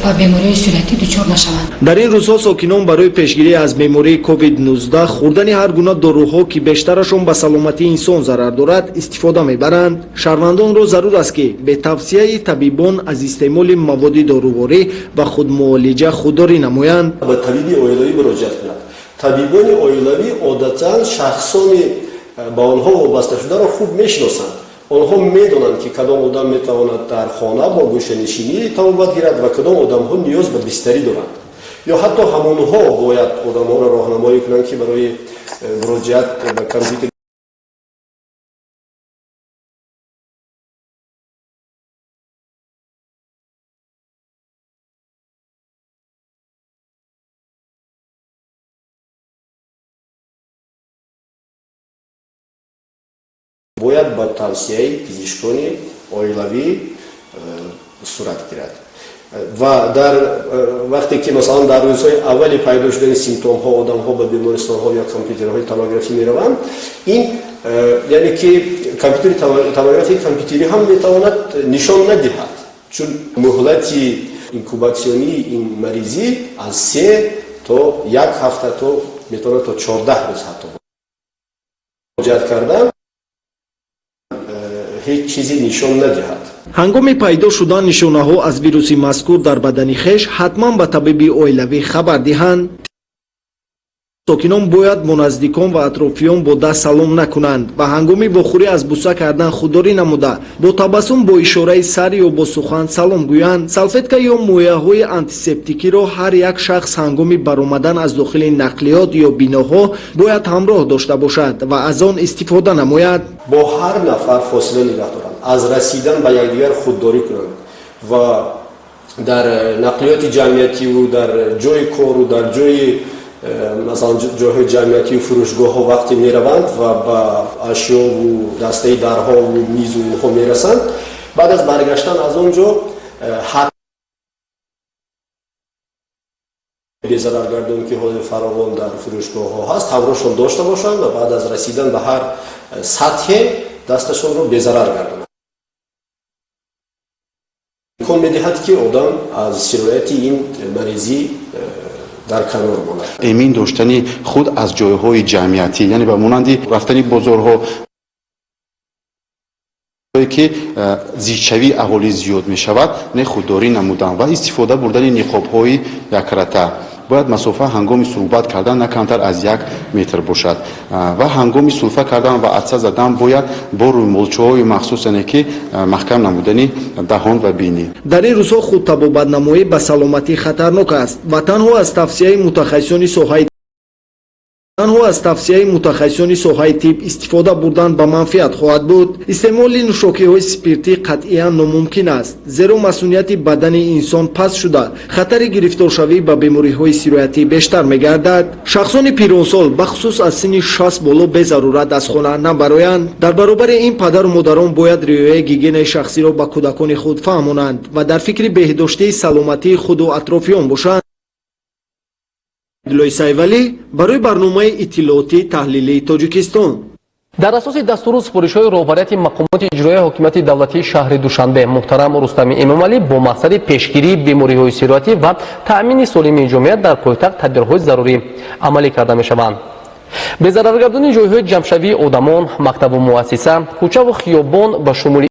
ба бемориҳои сироятӣ дучор нашаванд. Дар ин рӯзҳо сокинон барои пешгирӣ аз бемории COVID-19 хӯрдани ҳар гуна доруҳо, ки бештарашон ба саломатии инсон зарар дорад, истифода мебаранд. Шаҳрвандонро зарур аст, ки бе тавсияи табибон аз истеъмоли маводи доруворӣ ва худмуолиҷа худдорӣ намоянд. Ба табиби оилавӣ муроҷиат кунад. Табибони оилавӣ одатан шахсони ба онҳо вобаста шударо хуб мешиносанд. Онҳо медонанд, ки кадом одам метавонад дар хона бо гӯшанишинӣ табобат гирад ва кадом одамҳо ниёз ба бистарӣ доранд, ё ҳатто ҳамонҳо бояд одамҳоро роҳнамоӣ кунанд, ки барои муроҷиат ба компютер бояд ба тавсияи пизишкони оилавӣ сурат гирад. Ва дар вақте ки, масалан, дар рӯзҳои аввали пайдо шудани симптомҳо одамҳо ба бемористонҳо ё компютерҳои томографӣ мераванд, ин яъне ки компютери томографии компютерӣ ҳам метавонад нишон надиҳад, чун муҳлати инкубатсионии ин маризӣ аз 3 то 1 ҳафта то метавонад то 14 рӯз ҳатто муроҷиат кардан ҳеҷ чизе нишон надиҳад. Ҳангоми пайдо шудан нишонаҳо аз вируси мазкур дар бадани хеш ҳатман ба табиби оилавӣ хабар диҳанд. Сокинон бояд бо наздикон ва атрофиён бо даст салом накунанд ва ҳангоми вохӯрӣ аз буса кардан худдорӣ намуда, бо табассум, бо ишораи сар ё бо сухан салом гӯянд. Салфетка ё мояҳои антисептикиро ҳар як шахс ҳангоми баромадан аз дохили нақлиёт ё биноҳо бояд ҳамроҳ дошта бошад ва аз он истифода намояд. Бо ҳар нафар фосила нигоҳ доранд, аз расидан ба якдигар худдорӣ кунанд ва дар нақлиёти ҷамъиятиву дар ҷои кору дар ҷои, масалан, ҷойҳои ҷамъиятию фурӯшгоҳҳо вақте мераванд ва ба ашёву дастаи дарҳову мизу инҳо мерасанд, баъд аз баргаштан аз он ҷо безараргардон, ки ҳозир фаровон дар фурӯшгоҳҳо ҳаст, ҳамроҳшон дошта бошанд ва баъд аз расидан ба ҳар сатҳе дасташонро безарар гардонанд. Имкон медиҳад, ки одам аз сирояти ин маризӣ дар канор монад. Эмин доштани худ аз ҷойҳои ҷамъиятӣ, яъне ба монанди рафтани бозорҳо Ки зичавии аҳолӣ зиёд мешавад, не худдорӣ намудан ва истифода бурдани ниқобҳои якрата. Бояд масофа ҳангоми суҳбат кардан на камтар аз 1 метр бошад ва ҳангоми сулфа кардан ва атса задан бояд бо рӯймолчаҳои махсус, яъне ки маҳкам намудани даҳон ва бинӣ. Дар ин рӯзҳо худтабобатнамоӣ ба саломатӣ хатарнок аст ва танҳо аз тавсияи мутахассисони соҳаи тиб истифода бурдан ба манфиат хоҳад буд. Истеъмоли нӯшокиҳои спиртӣ қатъиян номумкин аст, зеро масунияти бадани инсон паст шуда, хатари гирифторшавӣ ба бемориҳои сироятӣ бештар мегардад. Шахсони пиронсол, бахусус аз синни 60 боло, безарурат аз хона набароянд. Дар баробари ин, падару модарон бояд риояи гигиенаи шахсиро ба кӯдакони худ фаҳмонанд ва дар фикри беҳдоштии саломатии худу атрофиён бошанд. Абдуллои Сайвалӣ барои барномаи иттилоотӣ таҳлилии Тоҷикистон. Дар асоси дастуру супоришҳои роҳбарияти мақомоти иҷроияи ҳокимияти давлатии шаҳри Душанбе муҳтарам Рустами Эмомалӣ бо мақсади пешгирии бемориҳои сироятӣ ва таъмини солимии ҷомеа дар пойтахт тадбирҳои зарурӣ амалӣ карда мешаванд. Безараргардонии ҷойҳои ҷамъшавии одамон, мактабу муассиса, кӯчаву хиёбон ба шумули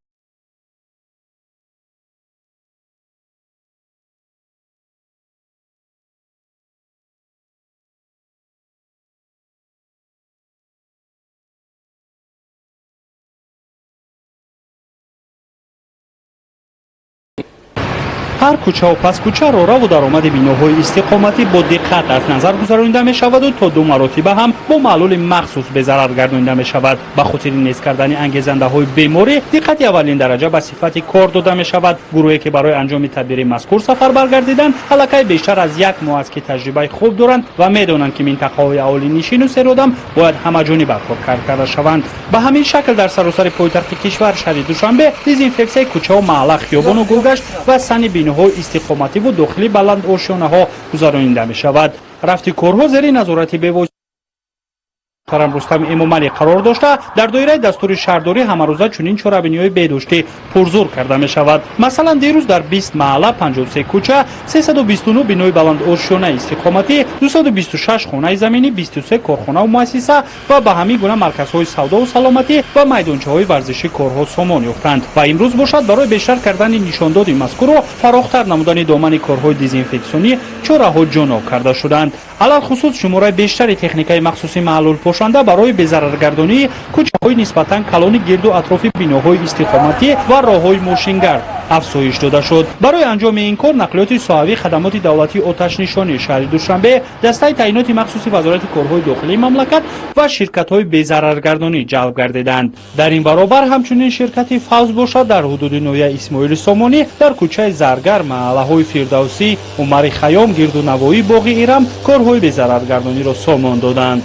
Ҳар кӯчаву паскӯча, роҳраву даромади биноҳои истиқоматӣ бо диққат аз назар гузаронида мешаваду то ду маротиба ҳам бо маҳлули махсус безарар гардонида мешавад. Ба хотири нест кардани ангезандаҳои беморӣ диққати аввалин дараҷа ба сифати кор дода мешавад. Гурӯҳе ки барои анҷоми тадбири мазкур сафарбар гардиданд, аллакай бештар аз як моҳ аст, ки таҷрибаи хуб доранд ва медонанд, ки минтақаҳои аҳолинишину серодам бояд ҳамаҷониба коркард карда шаванд. Ба ҳамин шакл дар саросари пойтахти кишвар, шаҳри Душанбе, дезинфексияи кӯчаву маҳалла, хиёбону гулгашт ва сани биноҳои истиқомативу дохили баландошёнаҳо гузаронида мешавад. Рафти корҳо зери назорати бевосита муҳтарам Рустам Эмомалӣ қарор дошта, дар доираи дастури шаҳрдорӣ ҳамарӯза чунин чорабиниҳои беҳдоштӣ пурзур карда мешавад. Масалан, дирӯз дар 20 маҳалла, 53 кӯча, 329 бинои баландошёнаи истиқоматӣ, 226 хонаи заминӣ, 23 корхонаву муассиса ва ба ҳамин гуна марказҳои савдову саломатӣ ва майдончаҳои варзишӣ корҳо сомон ёфтанд. Ва имрӯз бошад, барои бештар кардани нишондоди мазкурро фарохтар намудани домани корҳои дезинфексионӣ чораҳо ҷоноб карда шуданд. Алалхусус, шумораи бештари техникаи махсуси маҳлулпошанда барои безараргардонии кӯчаҳои нисбатан калони гирду атрофи биноҳои истиқоматӣ ва роҳҳои мошингард афзоиш дода шуд. Барои анҷоми ин кор нақлиёти соҳавӣ, хадамоти давлатии оташнишонии шаҳри Душанбе, дастаи таъиноти махсуси Вазорати корҳои дохилии мамлакат ва ширкатҳои безараргардонӣ ҷалб гардиданд. Дар ин баробар ҳамчунин ширкати Фавз бошад, дар ҳудуди ноҳияи Исмоили Сомонӣ, дар кӯчаи Заргар, маҳаллаҳои Фирдавсӣ, Умари Хайём, гирду навои боғи Ирам корҳои безараргардониро сомон доданд.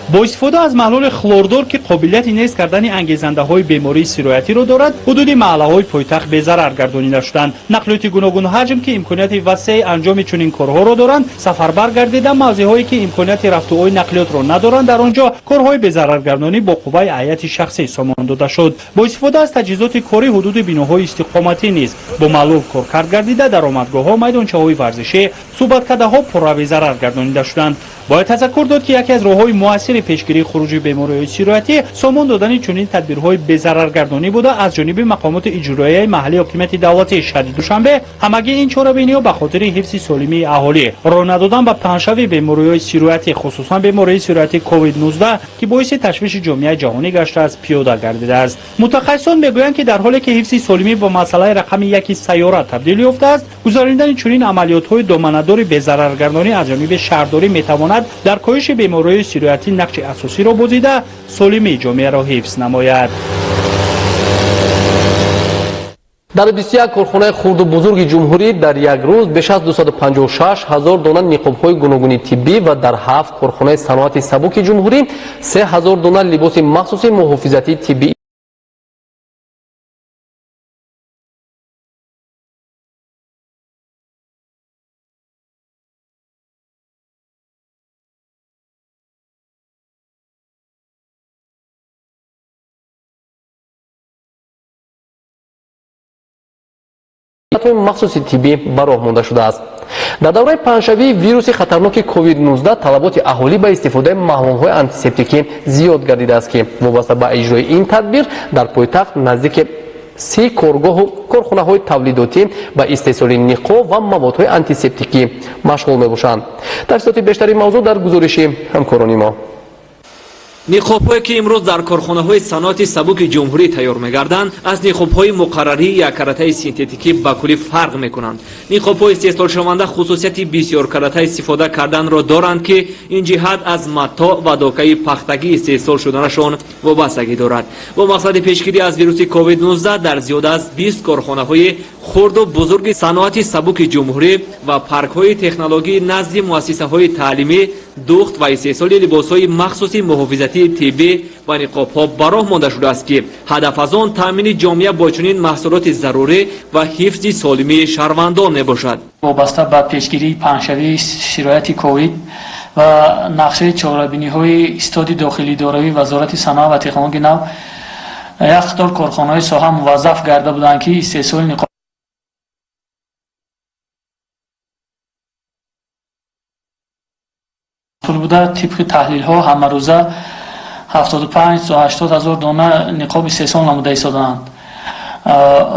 Бо истифода аз маҳлули хлордор, ки қобилияти нест кардани ангезандаҳои бемории сироятиро дорад, ҳудуди маҳаллаҳои пойтахт безарар гардонида шуданд. Нақлиёти гуногунҳаҷм, ки имконияти васеи анҷоми чунин корҳоро доранд, сафарбар гардида, мавзеъҳое ки имконияти рафтуои нақлиётро надоранд, дар он ҷо корҳои безараргардонӣ бо қувваи ҳайати шахсӣ сомон дода шуд. Бо истифода аз таҷҳизоти корӣ ҳудуди биноҳои истиқоматӣ низ бо маҳлул коркард гардида, даромадгоҳҳо, майдончаҳои варзишӣ, суҳбаткадаҳо пурра безарар гардонида шуданд. Бояд тазаккур дод, ки яке аз роҳҳои муассири пешгирии хуруҷи бемориҳои сироятӣ сомон додани чунин тадбирҳои безараргардонӣ буда, аз ҷониби мақомоти иҷроияи маҳаллии ҳокимияти давлатии шаҳри Душанбе ҳамагӣ ин чорабиниҳо ба хотири ҳифзи солимии аҳолӣ, роҳ надодан ба паҳншавии бемориҳои сироятӣ, хусусан бемории сироятии COVID-19, ки боиси ташвиши ҷомеаи ҷаҳонӣ гаштааст, пиёда гардидааст. Мутахассисон мегӯянд, ки дар ҳоле ки ҳифзи солимӣ ба масъалаи рақами яки сайёра табдил ёфтааст, гузаронидани чунин амалиётҳои доманадори безараргардонӣ аз ҷониби шаҳрдорӣ метавонад дар коҳиши бемориҳои сироятӣ нақши асосиро бозида, солимии ҷомеаро ҳифз намояд. Дар 21 корхонаи хурду бузурги ҷумҳурӣ дар як рӯз беш аз 256 ҳазор дона ниқобҳои гуногуни тиббӣ ва дар ҳафт корхонаи саноати сабуки ҷумҳурӣ 3 ҳазор дона либоси махсуси муҳофизатии тиббӣ махсуси тиббӣ ба роҳ монда шудааст. Дар давраи паҳншавии вируси хатарноки COVID-19 талаботи аҳолӣ ба истифодаи маҳлулҳои антисептикӣ зиёд гардидааст, ки вобаста ба иҷрои ин тадбир дар пойтахт наздики 30 коргоҳу корхонаҳои тавлидотӣ ба истеҳсоли ниқоб ва маводҳои антисептикӣ машғул мебошанд. Тафсилоти бештари мавзӯъ дар гузориши ҳамкорони мо. Ниқобҳое, ки имрӯз дар корхонаҳои саноати сабуки ҷумҳурӣ тайёр мегарданд, аз ниқобҳои муқаррарии яккаратаи синтетикӣ ба куллӣ фарқ мекунанд. Ниқобҳои истеҳсолшаванда хусусияти бисёркарата истифода карданро доранд, ки ин ҷиҳат аз матоъ ва докаи пахтагӣ истеҳсол шуданашон вобастагӣ дорад. Бо мақсади пешгирӣ аз вируси COVID-19 дар зиёда аз 20 корхонаҳои хурду бузурги саноати сабуки ҷумҳурӣ ва паркҳои технологии назди муассисаҳои таълимӣ духт ва истеҳсоли либосҳои махсуси муҳофизатии тиббӣ ва ниқобҳо ба роҳ монда шудааст, ки ҳадаф аз он таъмини ҷомеа бо чунин маҳсулоти зарурӣ ва ҳифзи солимии шаҳрвандон мебошад. Вобаста ба пешгирии паҳншавии сирояти ковид ва нақшаи чорабиниҳои истоди дохилиидоравии Вазорати саноат ва технологияи нав, як қатор корхонаҳои соҳа муваззаф гарда буданд, ки истеҳсоли ниқоб буда, тибқи таҳлилҳо ҳамарӯза 75 то 80 ҳазор дона ниқоб истеҳсол намуда истодаанд.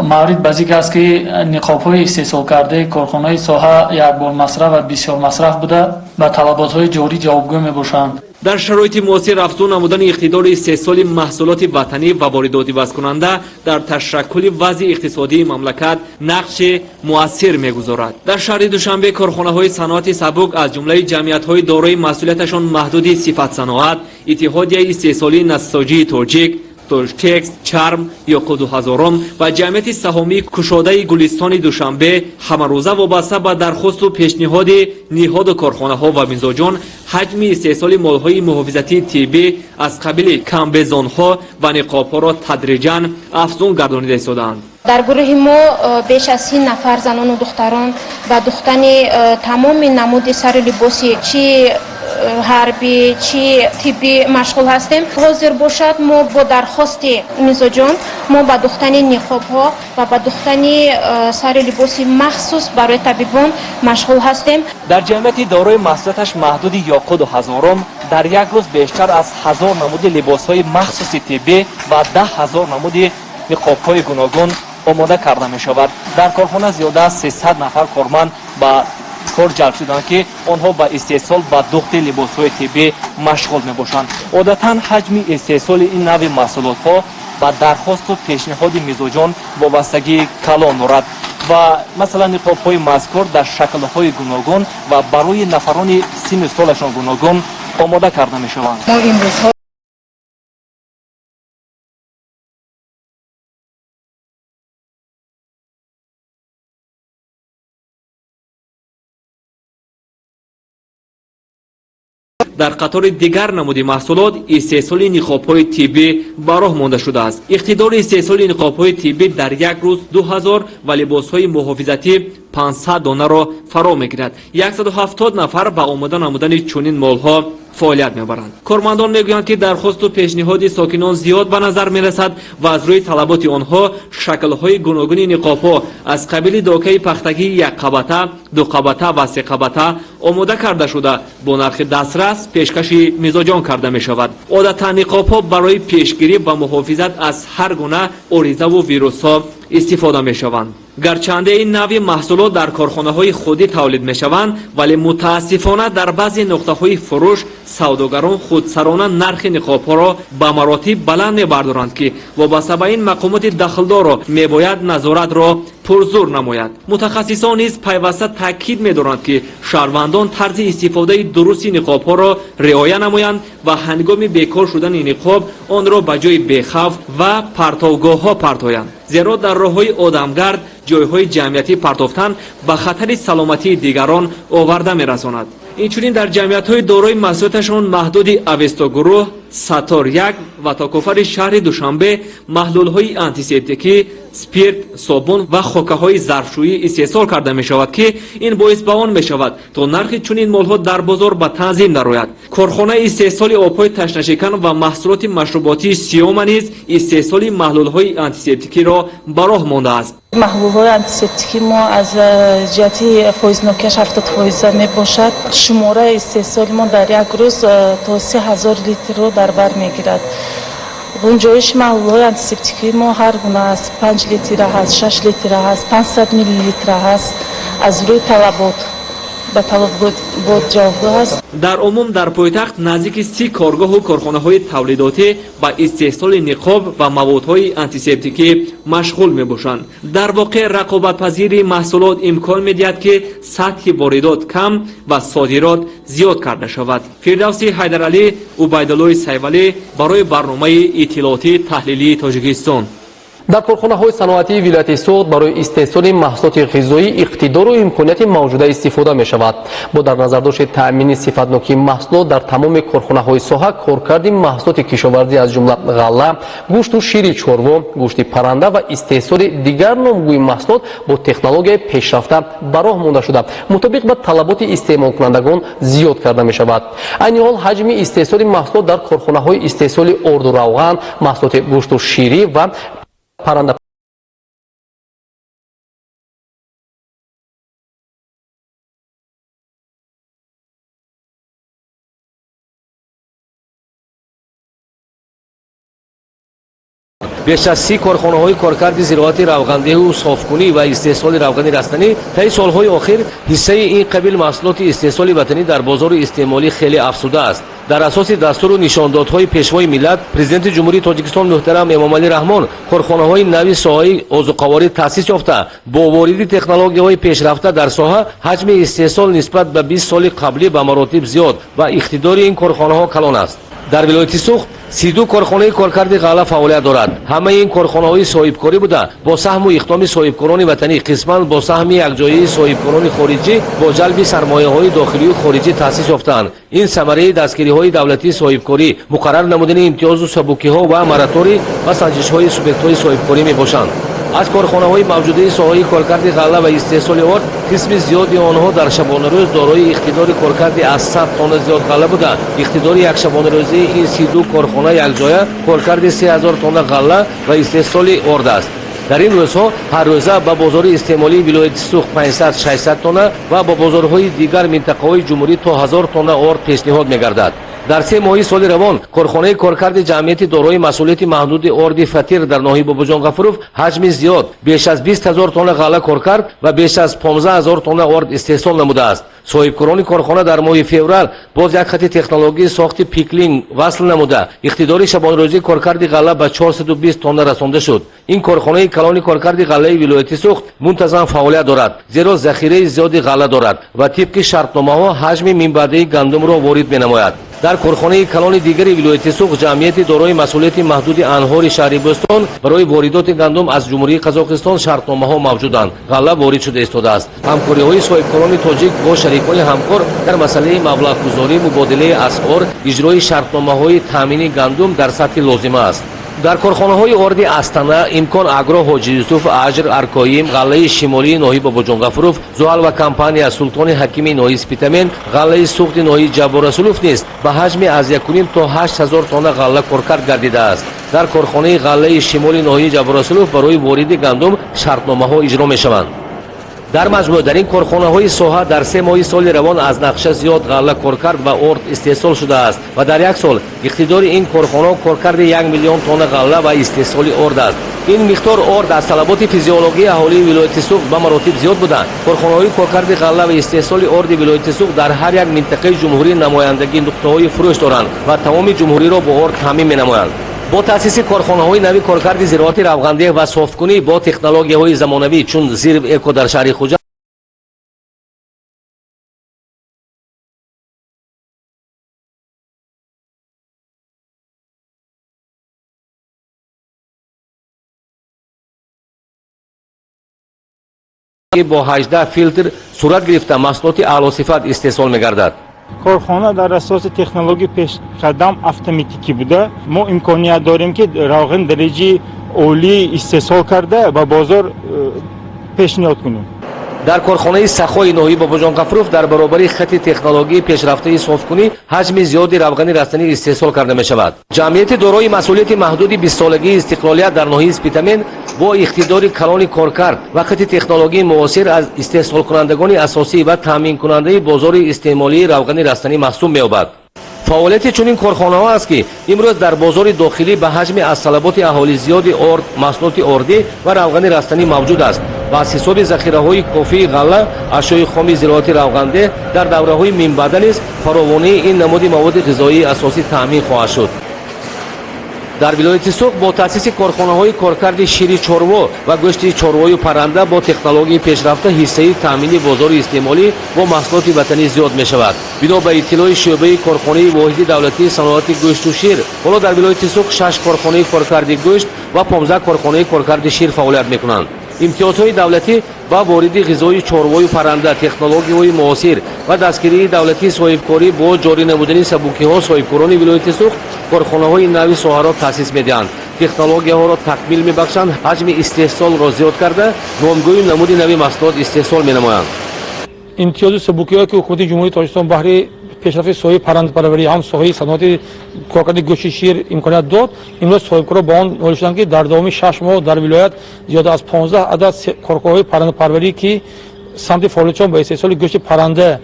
Маврид ба зикр аст, ки ниқобҳои истеҳсолкардаи корхонаи соҳа якбормасраф ва бисёрмасраф буда, ба талаботҳои ҷорӣ ҷавобгӯ мебошанд. Дар шароити муосир афзун намудани иқтидори истеҳсоли маҳсулоти ватанӣ ва воридотивазкунанда дар ташаккули вазъи иқтисодии мамлакат нақши муассир мегузорад. Дар шаҳри Душанбе корхонаҳои саноати сабук, аз ҷумлаи ҷамъиятҳои дорои масъулияташон маҳдуди Сифатсаноат, Иттиҳодияи истеҳсолии нассоҷии тоҷик, Тоҷтекст, Чарм, Ёқуду ҳазорон ва ҷамъияти саҳомии кушодаи Гулистони Душанбе ҳамарӯза вобаста ба дархосту пешниҳоди ниҳоду корхонаҳо ва мизоҷон ҳаҷми истеҳсоли молҳои муҳофизатии тиббӣ аз қабили комбезонҳо ва ниқобҳоро тадриҷан афзун гардонида истодаанд. Дар гурӯҳи мо беш аз 30 нафар занону духтарон ба духтани тамоми намуди сару либоси, чи ҳарбӣ, чи тиббӣ машғул ҳастем. Ҳозир бошад, мо бо дархости мизоҷон мо ба духтани ниқобҳо ва ба духтани сари либоси махсус барои табибон машғул ҳастем. Дар ҷамъияти дорои масъулияташ маҳдуди Ёқуду ҳазорон дар як рӯз бештар аз 1000 намуди либосҳои махсуси тиббӣ ва 10 000 намуди ниқобҳои гуногун омода карда мешавад. Дар корхона зиёда аз 300 нафар корманд ба кор ҷалб шуданд, ки онҳо ба истеҳсол ва духти либосҳои тиббӣ машғул мебошанд. Одатан ҳаҷми истеҳсоли ин навъи маҳсулотҳо ба дархосту пешниҳоди мизоҷон вобастагии калон дорад ва масалан ниқобҳои мазкур дар шаклҳои гуногун ва барои нафарони синну солашон гуногун омода карда мешаванд. Мо имрӯзҳо Дар қатори дигар намуди маҳсулот истеҳсоли ниқобҳои тиббӣ ба роҳ монда шудааст. Иқтидори истеҳсоли ниқобҳои тиббӣ дар як рӯз 2000 ва либосҳои муҳофизатӣ 500 донаро фаро мегирад. 170 нафар ба омода намудани чунин молҳо фаъолият мебаранд. Кормандон мегӯянд, ки дархосту пешниҳоди сокинон зиёд ба назар мерасад ва аз рӯи талаботи онҳо шаклҳои гуногуни ниқобҳо аз қабили докаи пахтагии якқабата, дуқабата ва сеқабата омода карда шуда, бо нархи дастрас пешкаши мизоҷон карда мешавад. Одатан ниқобҳо барои пешгирӣ ва муҳофизат аз ҳар гуна оризаву вирусҳо истифода мешаванд. Гарчанде ин навъи маҳсулот дар корхонаҳои худӣ тавлид мешаванд, вале мутаассифона дар баъзе нуқтаҳои фурӯш савдогарон худсарона нархи ниқобҳоро ба маротиб баланд мебардоранд, ки вобаста ба ин мақомоти дахлдорро мебояд назоратро пурзур намояд. Мутахассисон низ пайваста таъкид медоранд, ки шаҳрвандон тарзи истифодаи дурусти ниқобҳоро риоя намоянд ва ҳангоми бекор шудани ниқоб онро ба ҷои бехавф ва партовгоҳҳо партоянд, зеро дар роҳҳои одамгард, ҷойҳои ҷамъиятӣ партофтан ба хатари саломатии дигарон оварда мерасонад. Инчунин дар ҷамъиятҳои дорои масъулияташон маҳдуди Авестогурӯҳ, Сатор як ва Токофари шаҳри Душанбе маҳлулҳои антисептикӣ, спирт, собун ва хокаҳои зарфшӯӣ истеҳсол карда мешавад, ки ин боис ба он мешавад, то нархи чунин молҳо дар бозор ба танзим дарояд. Корхонаи истеҳсоли обҳои ташнашикан ва маҳсулоти машруботии Сиёма низ истеҳсоли маҳлулҳои антисептикиро ба роҳ мондааст. Маҳлулҳои антисептикӣ мо аз ҷиҳати фоизнокиаш 70 фоиза мебошад. Шумораи истеҳсоли мо дар як рӯз то 3000 литрро дар бар мегирад. Гунҷоиши маҳлулҳои антисептикии мо ҳар гуна аст: 5 литра ҳаст, 6 литра ҳаст, 500 миллилитра ҳаст. Аз рӯи талабот ба талабот ҷавобгӯ ҳаст. Дар умум дар пойтахт наздики 30 коргоҳу корхонаҳои тавлидотӣ ба истеҳсоли ниқоб ва маводҳои антисептикӣ машғул мебошанд. Дар воқеъ, рақобатпазирии маҳсулот имкон медиҳад, ки сатҳи воридот кам ва содирот зиёд карда шавад. Фирдавси Ҳайдаралӣ, Убайдуллои Сайвалӣ барои барномаи иттилоотии таҳлилии Тоҷикистон. Дар корхонаҳои саноатии вилояти Суғд барои истеҳсоли маҳсулоти ғизоӣ иқтидору имконияти мавҷуда истифода мешавад. Бо дар назардошти таъмини сифатнокии маҳсулот дар тамоми корхонаҳои соҳа коркарди маҳсулоти кишоварзӣ, аз ҷумла ғалла, гӯшту шири чорво, гӯшти парранда ва истеҳсоли дигар номгӯи маҳсулот бо технологияи пешрафта ба роҳ монда шуда, мутобиқ ба талаботи истеъмолкунандагон зиёд карда мешавад. Айни ҳол ҳаҷми истеҳсоли маҳсулот дар корхонаҳои истеҳсоли орду равған, маҳсулоти гӯшту ширӣ ва парранда Беш аз 30 корхонаҳои коркарди зироати равғандеҳу софкунӣ ва истеҳсоли равғани растанӣ. Таи солҳои охир ҳиссаи ин қабил маҳсулоти истеҳсоли ватанӣ дар бозори истеъмолӣ хеле афзудааст. Дар асоси дастуру нишондодҳои Пешвои миллат, Президенти Ҷумҳурии Тоҷикистон муҳтарам Эмомалӣ Раҳмон, корхонаҳои нави соҳаи озуқаворӣ таъсис ёфта, бо вориди технологияҳои пешрафта дар соҳа ҳаҷми истеҳсол нисбат ба 20 соли қаблӣ ба маротиб зиёд ва иқтидори ин корхонаҳо калон аст. Дар вилояти Суғд 32 корхонаи коркарди ғалла фаъолият дорад. Ҳамаи ин корхонаҳои соҳибкорӣ буда, бо саҳму иқдоми соҳибкорони ватанӣ, қисман бо саҳми якҷояи соҳибкорони хориҷӣ, бо ҷалби сармояҳои дохилию хориҷӣ таъсис ёфтаанд. Ин самараи дастгириҳои давлатии соҳибкорӣ, муқаррар намудани имтиёзу сабукиҳо ва мораторий ва санҷишҳои субъектҳои соҳибкорӣ мебошанд. Аз корхонаҳои мавҷудаи соҳаи коркарди ғалла ва истеҳсоли орд қисми зиёди онҳо дар шабонарӯз дорои иқтидори коркарди аз 100 тонна зиёд ғалла буда, иқтидори якшабонарӯзии ин 32 корхона якҷоя коркарди 3000 тонна ғалла ва истеҳсоли орд аст. Дар ин рӯзҳо ҳаррӯза ба бозори истеъмолии вилояти Суғд 500-600 тонна ва ба бозорҳои дигар минтақаҳои ҷумҳурӣ то 1000 тонна орд пешниҳод мегардад. Дар 3 моҳи соли равон корхонаи коркарди ҷамъияти дорои масъулияти маҳдуди орди Фатир дар ноҳияи Бобоҷон Ғафуров ҳаҷми зиёд, беш аз 20 000 тонна ғалла коркард ва беш аз 15 000 тонна орд истеҳсол намудааст. Соҳибкорони корхона дар моҳи феврал боз як хати технологии сохти пиклинг васл намуда, иқтидори шабонарӯзии коркарди ғалла ба 420 тонна расонда шуд. Ин корхонаи калони коркарди ғаллаи вилояти Суғд мунтазам фаъолият дорад, зеро захираи зиёди ғалла дорад ва тибқи шартномаҳо ҳаҷми минбаъдаи гандумро ворид менамояд. Дар корхонаи калони дигари вилояти Суғд, ҷамъияти дорои масъулияти маҳдуди Анҳори шаҳри Бӯстон, барои воридоти гандум аз Ҷумҳурии Қазоқистон шартномаҳо мавҷуданд, ғалла ворид шуда истодааст. Ҳамкориҳои соҳибкорони тоҷик бо шарикони ҳамкор дар масъалаи маблағгузорӣ, мубодилаи асъор, иҷрои шартномаҳои таъмини гандум дар сатҳи лозима аст. Дар корхонаҳои орди Астана, Имкон Агро, Ҳоҷи Юсуф, Аҷр, Аркоим, ғаллаи шимолии ноҳияи Бобоҷон Ғафуров, Зуҳал ва компания, Султони Ҳакими ноҳияи Спитамен, ғаллаи Суғди ноҳияи Ҷаббор Расулов низ ба ҳаҷми аз 1,5 то 8000 тонна ғалла коркард гардидааст. Дар корхонаи ғаллаи шимоли ноҳияи Ҷаббор Расулов барои вориди гандум шартномаҳо иҷро мешаванд. Дар маҷмӯъ дар ин корхонаҳои соҳа дар 3 моҳи соли равон аз нақша зиёд ғалла коркард ва орд истеҳсол шудааст ва дар як сол иқтидори ин корхонаҳо коркарди 1 миллион тонна ғалла ва истеҳсоли орд аст. Ин миқдор орд аз талаботи физиологии аҳолии вилояти Суғд ба маротиб зиёд буда, корхонаҳои коркарди ғалла ва истеҳсоли орди вилояти Суғд дар ҳар як минтақаи ҷумҳурӣ намояндагии нуқтаҳои фурӯш доранд ва тамоми ҷумҳуриро бо орд таъмин менамоянд. Бо таъсиси корхонаҳои нави коркарди зироати равғандеҳ ва софкунӣ бо технологияҳои замонавӣ, чун Зирв Эко дар шаҳри Хуҷанд бо 18 филтр сурат гирифта, маҳсулоти аълосифат истеҳсол мегардад. Корхона дар асоси технологияи пешқадам автоматикӣ буда, мо имконият дорем, ки равғани дараҷаи олӣ истеҳсол карда, ба бозор пешниҳод кунем. Дар корхонаи Сахои ноҳияи Бобоҷон Ғафуров дар баробари хати технологии пешрафтаи софкунӣ ҳаҷми зиёди равғани растанӣ истеҳсол карда мешавад. Ҷамъияти дорои масъулияти маҳдуди бистсолагии истиқлолият дар ноҳияи Спитамен бо иқтидори калони коркард ва хати технологии муосир аз истеҳсолкунандагони асосӣ ва таъминкунандаи бозори истеъмолии равғани растанӣ маҳсуб меёбад. Фаъолияти чунин корхонаҳо аст, ки имрӯз дар бозори дохилӣ ба ҳаҷми аз талаботи аҳолӣ зиёди орд, маҳсулоти ордӣ ва равғани растанӣ мавҷуд аст ва аз ҳисоби захираҳои кофии ғалла, ашёи хоми зироати равғандеҳ дар давраҳои минбаъда низ фаровонии ин намуди маводи ғизоии асосӣ таъмин хоҳад шуд. Дар вилояти Суғд бо таъсиси корхонаҳои коркарди шири чорво ва гӯшти чорвою парранда бо технологияи пешрафта ҳиссаи таъмини бозори истеъмолӣ бо маҳсулоти ватанӣ зиёд мешавад. Бино ба иттилои шӯъбаи корхонаи воҳиди давлатии саноати гӯшту шир, ҳоло дар вилояти Суғд шаш корхонаи коркарди гӯшт ва 15 корхонаи коркарди шир фаъолият мекунанд. Имтиёзҳои давлатӣ ба вориди ғизои чорвою парранда, технологияҳои муосир ва дастгирии давлатии соҳибкорӣ бо ҷорӣ намудани сабукиҳо соҳибкорони вилояти Суғд корхонаҳои нави соҳаро таъсис медиҳанд, технологияҳоро такмил мебахшанд, ҳаҷми истеҳсолро зиёд карда, номгӯю намуди нави маҳсулот истеҳсол менамоянд. Имтиёзу сабукиҳое, ки ҳукумати Ҷумҳурии Тоҷикистон баҳри пешрафти соҳаи паррандапарварӣ, ҳам соҳаи саноати коркарди гӯшти шир имконият дод, имрӯз соҳибкорон ба он ноил шуданд, ки дар давоми 6 моҳ дар вилоят зиёда аз 15 адад коргоҳҳои паррандапарварӣ, ки самти фаъолиятшон ба истеҳсоли гӯшти парранда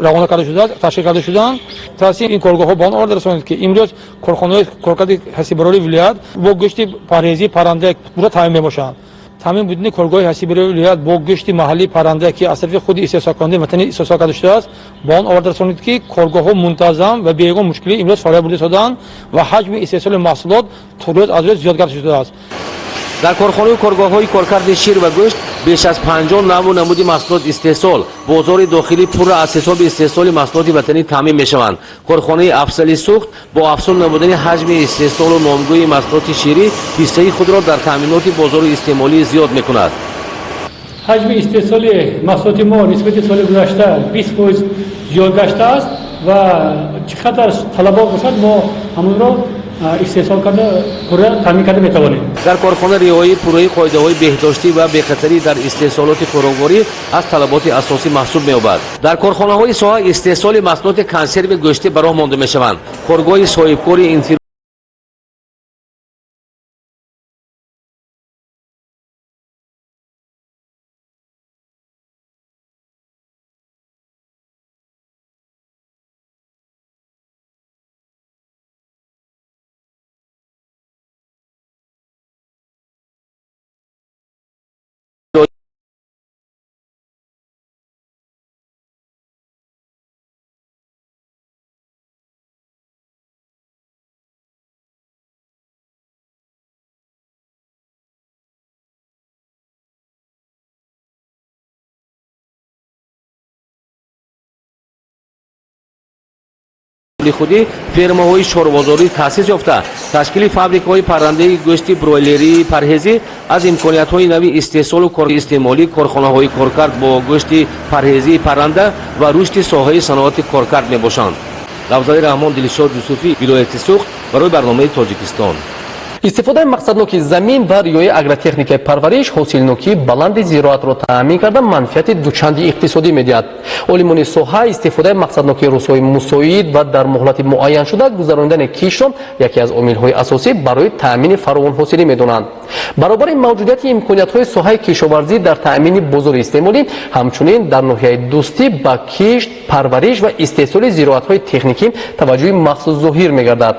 равона карда шудааст, ташкил карда шуданд. Таъсири ин коргоҳҳо ба он оварда расонид, ки имрӯз корхонаҳои коркарди ҳасибарории вилоят бо гӯшти парҳезии парранда пурра таъмин мебошанд. Таъмин будани коргоҳи ҳасибарории вилоят бо гӯшти маҳаллии парранда, ки аз тарафи худи истеҳсолкунандаи ватанӣ истеҳсол карда шудааст, ба он оварда расонид, ки коргоҳҳо мунтазам ва беягон мушкилӣ имрӯз фаъолият бурда истодаанд ва ҳаҷми истеҳсоли маҳсулот рӯз аз рӯз зиёд гардида шудааст. Дар корхонаю коргоҳҳои коркарди шир ва гӯшт беш аз 50 навъу намуди маҳсулот истеҳсол, бозори дохилӣ пурра аз ҳисоби истеҳсоли маҳсулоти ватанӣ таъмин мешаванд. Корхонаи Афзали Суғд бо афзун намудани ҳаҷми истеҳсолу номгӯи маҳсулоти ширӣ ҳиссаи худро дар таъминоти бозори истеъмолӣ зиёд мекунад. Ҳаҷми истеҳсоли маҳсулоти мо нисбати соли гузашта 20% зиёд гаштааст ва чӣ қадар талабот бошад, мо ҳамонро истеҳсол карда, пурра таъмин карда метавонем. Дар корхона риояи пурраи қоидаҳои беҳдоштӣ ва бехатарӣ дар истеҳсолоти хӯрокворӣ аз талаботи асосӣ маҳсуб меёбад. Дар корхонаҳои соҳа истеҳсоли маҳсулоти консерви гӯштӣ ба роҳ монда мешаванд. Коргоҳи соҳибкори худӣ фермаҳои чорвозорӣ таъсис ёфта, ташкили фабрикаҳои паррандаи гӯшти бройлерии парҳезӣ аз имкониятҳои нави истеҳсолу истеъмолӣ корхонаҳои коркард бо гӯшти парҳезии парранда ва рушди соҳаи саноати коркард мебошанд. Рафзали Раҳмон, Дилшод Юсуфӣ, вилояти Суғд, барои барномаи Тоҷикистон. Истифодаи мақсадноки замин ва риояи агротехникаи парвариш ҳосилнокии баланди зироатро таъмин карда, манфиати дучанди иқтисодӣ медиҳад. Олимони соҳа истифодаи мақсадноки рӯзҳои мусоид ва дар муҳлати муайяншуда гузаронидани киштро яке аз омилҳои асосӣ барои таъмини фаровонҳосилӣ медонанд. Баробари мавҷудияти имкониятҳои соҳаи кишоварзӣ дар таъмини бозори истеъмолӣ, ҳамчунин дар ноҳияи Дӯстӣ ба кишт, парвариш ва истеҳсоли зироатҳои техникӣ таваҷҷӯҳи махсус зоҳир мегардад.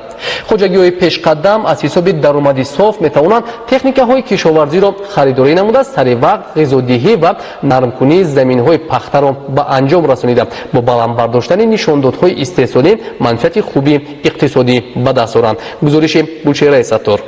Хоҷагиҳои пешқадам аз ҳисоби даромади соф метавонанд техникаҳои кишоварзиро харидорӣ намуда, сари вақт ғизодиҳӣ ва нармкунии заминҳои пахтаро ба анҷом расонида, бо баланд бардоштани нишондодҳои истеҳсолӣ манфиати хуби иқтисодӣ ба даст оранд. Гузориши Гулчеҳраи Саттор.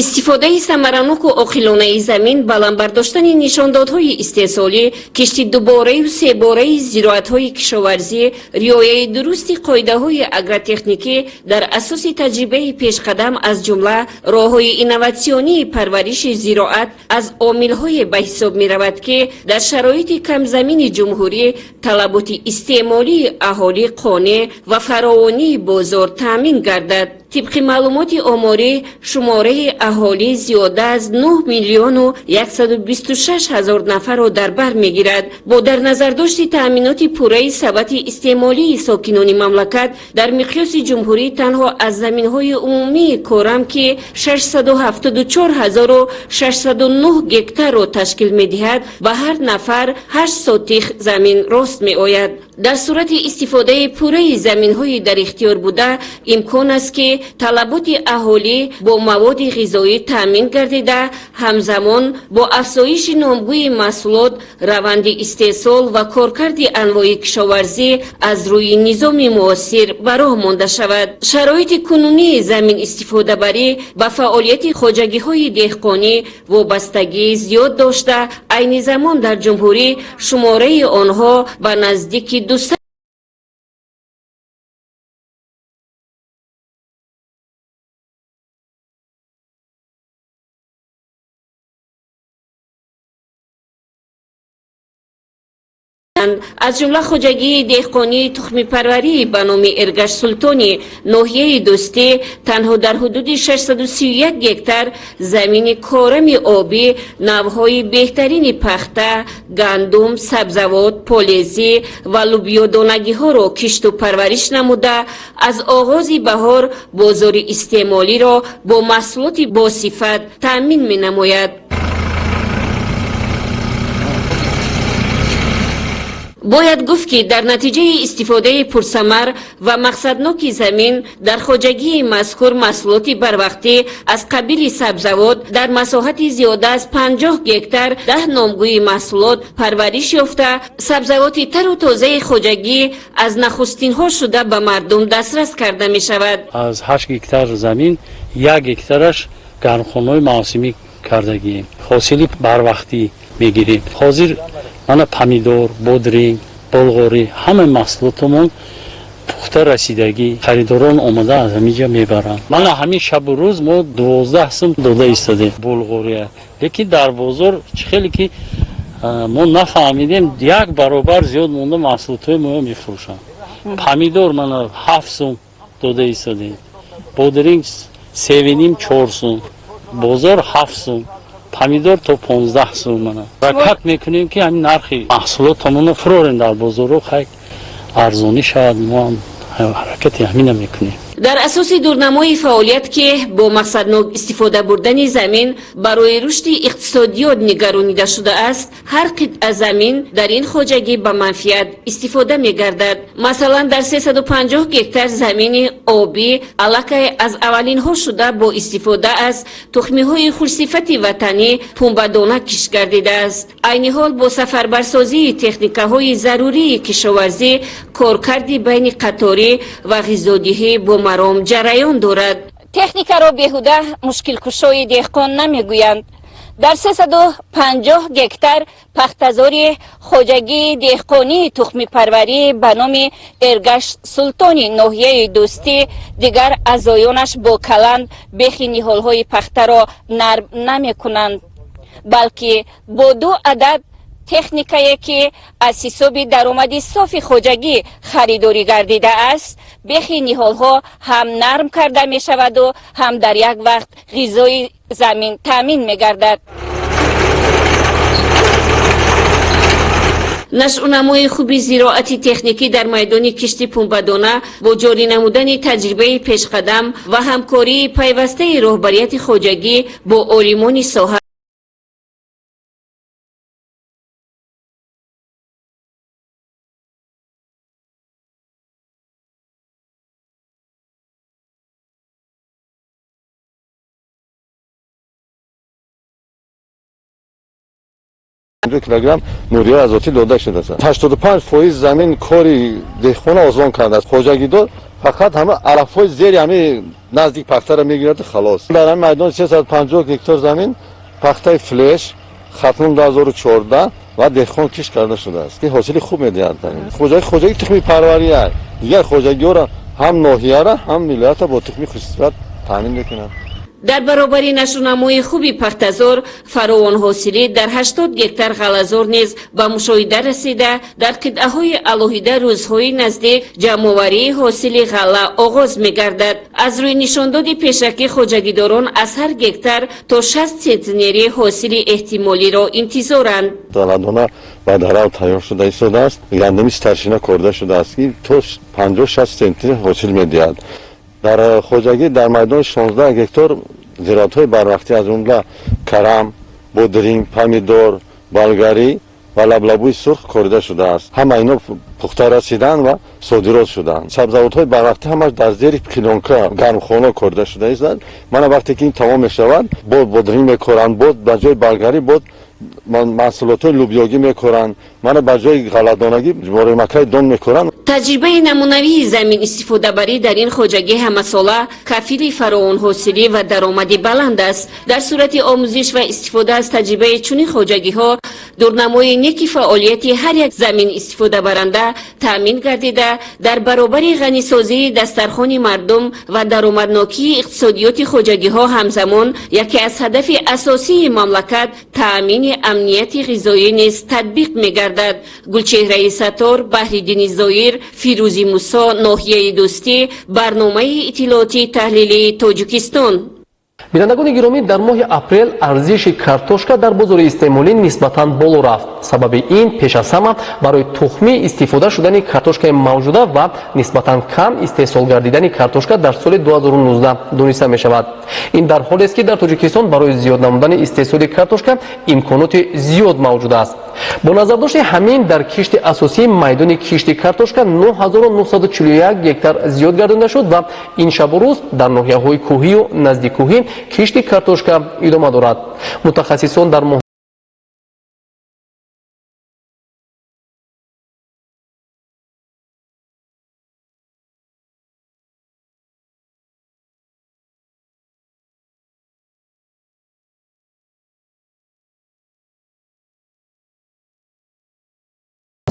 Истифодаи самараноку оқилонаи замин, баланд бардоштани нишондодҳои истеҳсолӣ, кишти дубораю себораи зироатҳои кишоварзӣ, риояи дурусти қоидаҳои агротехникӣ дар асоси таҷрибаи пешқадам, аз ҷумла роҳҳои инноватсионии парвариши зироат аз омилҳое ба ҳисоб меравад, ки дар шароити камзамини ҷумҳурӣ талаботи истеъмолии аҳолӣ қонеъ ва фаровонии бозор таъмин гардад. Тибқи маълумоти оморӣ, шумораи аҳолӣ зиёда аз 9 миллиону 126 ҳазор нафарро дар бар мегирад. Бо дар назардошти таъминоти пурраи сабати истеъмолии сокинони мамлакат дар миқёси ҷумҳурӣ танҳо аз заминҳои умумии корам, ки 674 609 гектарро ташкил медиҳад, ба ҳар нафар 8 сотих замин рост меояд. Дар сурати истифодаи пурраи заминҳои дар ихтиёр буда, имкон аст, ки талаботи аҳолӣ бо маводи ғизоӣ таъмин гардида, ҳамзамон бо афзоиши номгӯи маҳсулот раванди истеҳсол ва коркарди анвои кишоварзӣ аз рӯи низоми муосир ба роҳ монда шавад. Шароити кунунии замин истифодабарӣ ба фаъолияти хоҷагиҳои деҳқонӣ вобастагии зиёд дошта, айни замон дар ҷумҳурӣ шумораи онҳо ба наздики 200 аз ҷумла хоҷагии деҳқонии тухмипарварӣ ба номи Эргаш Султони ноҳияи Дӯстӣ танҳо дар ҳудуди 631 гектар замини корами обӣ навъҳои беҳтарини пахта, гандум, сабзавот, полезӣ ва лӯбиёдонагиҳоро кишту парвариш намуда, аз оғози баҳор бозори истеъмолиро бо маҳсулоти босифат таъмин менамояд. Бояд гуфт, ки дар натиҷаи истифодаи пурсамар ва мақсадноки замин дар хоҷагии мазкур маҳсулоти барвақтӣ аз қабили сабзавот дар масоҳати зиёда аз 50 гектар 10 номгӯи маҳсулот парвариш ёфта, сабзавоти тару тозаи хоҷагӣ аз нахустинҳо шуда ба мардум дастрас карда мешавад. Аз 8 гектар замин 1 гектараш гармхонаҳои мавсимӣ кардагием, ҳосили барвақтӣ мегирем. Ҳозир мана помидор, бодринг, болғорӣ, ҳама маҳсулотамон пухта расидагӣ, харидорон омада аз ҳамин ҷа мебаранд. Мана ҳамин шабу рӯз мо 12 сум дода истодем болғория, лекин дар бозор чӣ хеле ки мо нафаҳмидем, як баробар зиёд монда маҳсулотҳои моро мефурӯшанд. Помидор мана 7 сум дода истодем, бодринг 3,5, 4 сум, бозор 7 сум, помидор то 15 сум. Мана ҳаракат мекунем, ки ҳамин нархи маҳсулотамонро фурорем дар бозорро, хай, арзонӣ шавад. Мо ҳам ҳаракати ҳамина мекунем. Дар асоси дурнамои фаъолият, ки бо мақсаднок истифода бурдани замин барои рушди иқтисодиёт нигаронида шудааст, ҳар қитъа замин дар ин хоҷагӣ ба манфиат истифода мегардад. Масалан, дар 350 гектар замини обӣ аллакай аз аввалинҳо шуда бо истифода аз тухмиҳои хушсифати ватанӣ пунбадона кишт гардидааст. Айни ҳол бо сафарбарсозии техникаҳои зарурии кишоварзӣ коркарди байни қаторӣ ва ғизодиҳӣ бо маром ҷараён дорад. Техникаро беҳуда мушкилкушои деҳқон намегӯянд. Дар 350 гектар пахтазори хоҷагии деҳқонии тухмипарварӣ ба номи Эргаш Султони ноҳияи Дӯстӣ дигар аъзоёнаш бо каланд бехи ниҳолҳои пахтаро нарм намекунанд, балки бо ду адад техникае, ки аз ҳисоби даромади софи хоҷагӣ харидорӣ гардидааст, бехи ниҳолҳо ҳам нарм карда мешаваду ҳам дар як вақт ғизои замин таъмин мегардад. Нашъунамои хуби зироати техникӣ дар майдони кишти пунбадона бо ҷорӣ намудани таҷрибаи пешқадам ва ҳамкории пайвастаи роҳбарияти хоҷагӣ бо олимони соҳа 2 килограмм нуриҳои азотӣ дода шудааст. 85% замин кори деҳқона осон кардааст. Хоҷагидор фақат ҳама алафҳои зери ҳами наздик пахтаро мегирад, халос. Дар ҳамин майдон 350 гектар замин пахтаи Флеш, Хатлон 2014 ва Деҳқон кишт карда шудааст, ки ҳосили хуб медиҳад. Хоҷагӣ тухмипарварӣ дигар хоҷагиҳоро ҳам ноҳияра, ҳам вилоята бо тухми хушсифат таъмин мекунад. Дар баробари нашъунамои хуби пахтазор, фаровонҳосилӣ дар 80 гектар ғаллазор низ ба мушоҳида расида, дар қитъаҳои алоҳида рӯзҳои наздик ҷамъоварии ҳосили ғалла оғоз мегардад. Аз рӯи нишондоди пешакӣ хоҷагидорон аз ҳар гектар то 60 сентнери ҳосили эҳтимолиро интизоранд. Ғалладона ба дарав тайёр шуда истодааст. Гандуми старшина корда шудааст, ки то 50-60 сентнер ҳосил медиҳад. Дар хоҷагӣ дар майдони 16 гектар зироатҳои барвақтӣ, аз ҷумла карам, бодринг, помидор, болгарӣ ва лаблабӯи сурх корида шудааст. Ҳама ино пухта расиданд ва содирот шуданд. Сабзавотҳои барвақтӣ ҳамаш дар зери плёнка гармхона корида шуда истанд. Мана вақте ки ин тамом мешавад, боз бодринг мекоранд, боз ба ҷои болгарӣ боз маҳсулотҳои лӯбиёгӣ мекоранд, мана ба ҷои ғалладонагӣ боремакаи дон мекоранд. Таҷрибаи намунавии замин истифодабарӣ дар ин хоҷагӣ ҳамасола кафили фаровонҳосилӣ ва даромади баланд аст. Дар сурати омӯзиш ва истифода аз таҷрибаи чунин хоҷагиҳо, дурнамои неки фаъолияти ҳар як замин истифодабаранда таъмин гардида, дар баробари ғанисозии дастархони мардум ва даромаднокии иқтисодиёти хоҷагиҳо, ҳамзамон яке аз ҳадафи асосии мамлакат, таъмини амнияти ғизоӣ низ татбиқ мегардад. Гулчеҳраи Саттор, Баҳриддини Зоир, Фирӯзи Мусо, ноҳияи Дӯстӣ, барномаи иттилоотии таҳлилии Тоҷикистон. Бинандагони гиромӣ, дар моҳи апрел арзиши картошка дар бозори истеъмолӣ нисбатан боло рафт. Сабаби ин пеш аз ҳама барои тухмӣ истифода шудани картошкаи мавҷуда ва нисбатан кам истеҳсол гардидани картошка дар соли 2019 дониста мешавад. Ин дар ҳолест, ки дар Тоҷикистон барои зиёд намудани истеҳсоли картошка имконоти зиёд мавҷуд аст. Бо назардошти ҳамин дар кишти асосии майдони кишти картошка 9941 гектар зиёд гардонда шуд ва ин шабу рӯз дар ноҳияҳои кӯҳию наздиккӯҳӣ кишти картошка идома дорад. Мутахассисон дар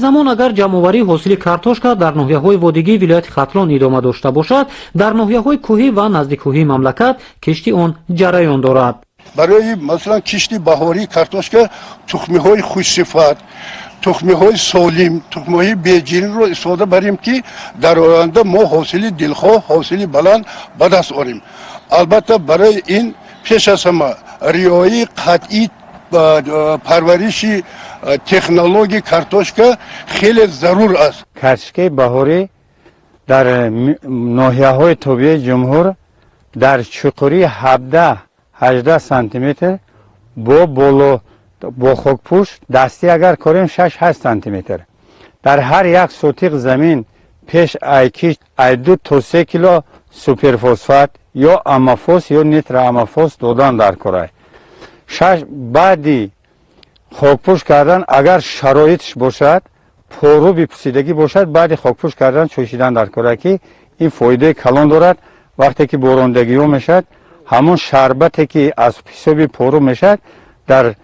Замон агар ҷамъоварии ҳосили картошка дар ноҳияҳои водигии вилояти Хатлон идома дошта бошад, дар ноҳияҳои кӯҳӣ ва наздиккӯҳии мамлакат кишти он ҷараён дорад. Барои масалан кишти баҳории картошка тухмиҳои хушсифат, тухмиҳои солим, тухмиҳои беҷиринро истифода барем, ки дар оянда мо ҳосили дилхоҳ, ҳосили баланд ба даст орем. Албатта, барои ин пеш аз ҳама риояи қатъӣ парвариши технологии картошка хеле зарур аст. Картошкаи баҳорӣ дар ноҳияҳои тобеи ҷумҳур дар чуқурии 17-18 сантиметр бо боло бо хокпӯш дастӣ агар корем 6-8 сантиметр, дар ҳар як сотиқ замин пеш ай кишт ай 2 то 3 кило суперфосфат ё аммофос ё нитроаммофос додан дар корай. Шаш баъди хокпӯш кардан, агар шароитш бошад, поруби пусидагӣ бошад, баъди хокпӯш кардан чӯшидан дар кора, ки ин фоидаи калон дорад. Вақте ки борондагиҳо мешавад, ҳамон шарбате ки аз ҳисоби пору мешавад, дар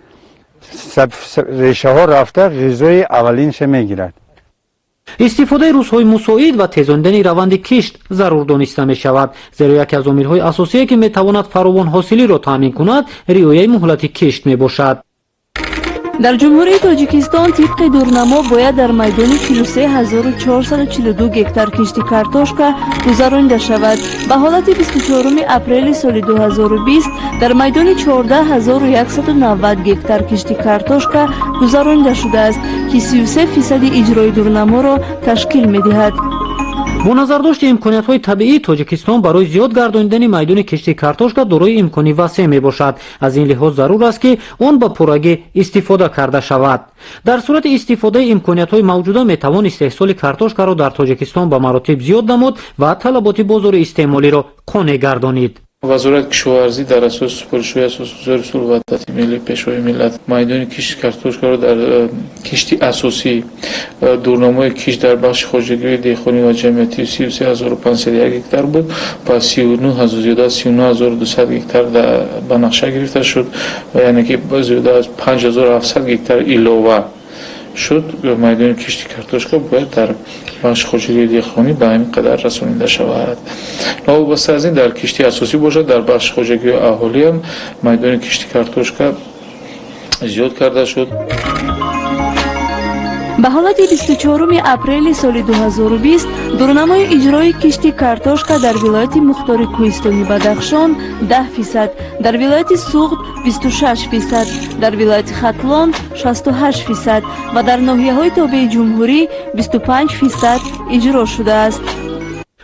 решаҳо рафта ғизои аввалинша мегирад. Истифодаи рӯзҳои мусоид ва тезондани раванди кишт зарур дониста мешавад, зеро яке аз омилҳои асосие, ки метавонад фаровонҳосилиро таъмин кунад, риояи муҳлати кишт мебошад. Дар Ҷумҳурии Тоҷикистон тибқи дурнамо бояд дар майдони 43 442 гектар кишти картошка гузаронида шавад. Ба ҳолати 24 апрели соли 2020 дар майдони 14 190 гектар кишти картошка гузаронида шудааст, ки 33 фисади иҷрои дурнаморо ташкил медиҳад. Бо назардошти имкониятҳои табиии Тоҷикистон барои зиёд гардонидани майдони кишти картошка дорои имкони васеъ мебошад. Аз ин лиҳоз зарур аст, ки он ба пуррагӣ истифода карда шавад. Дар сурати истифодаи имкониятҳои мавҷуда метавон истеҳсоли картошкаро дар Тоҷикистон ба маротиб зиёд намуд ва талаботи бозори истеъмолиро қонеъ гардонид. Вазорати кишоварзӣ дар асоси супоришҳои Асосгузори сулҳу ваҳдати миллӣ, Пешвои миллат, майдони кишти картошкаро дар кишти асосӣ, дурнамои кишт дар бахши хоҷагии деҳқонӣ ва ҷамъиятӣ 33 501 гектар буд ва зиёда аз 99 200 гектар ба нақша гирифта шуд, яъне ки зиёда аз 5700 гектар илова шуд, майдони кишти картошка бояд дар бахши хоҷагии деҳқонӣ ба ҳамин қадар расонида шавад. Новобаста аз ин, дар кишти асосӣ бошад, дар бахши хоҷагии аҳолиам майдони кишти картошка зиёд карда шуд. Ба ҳолати 24 апрели соли 2020 дурнамои иҷрои кишти картошка дар вилояти мухтори кӯҳистони Бадахшон 10%, дар вилояти Суғд 26%, дар вилояти Хатлон 68% ва дар ноҳияҳои тобеи ҷумҳурӣ 25% иҷро шудааст.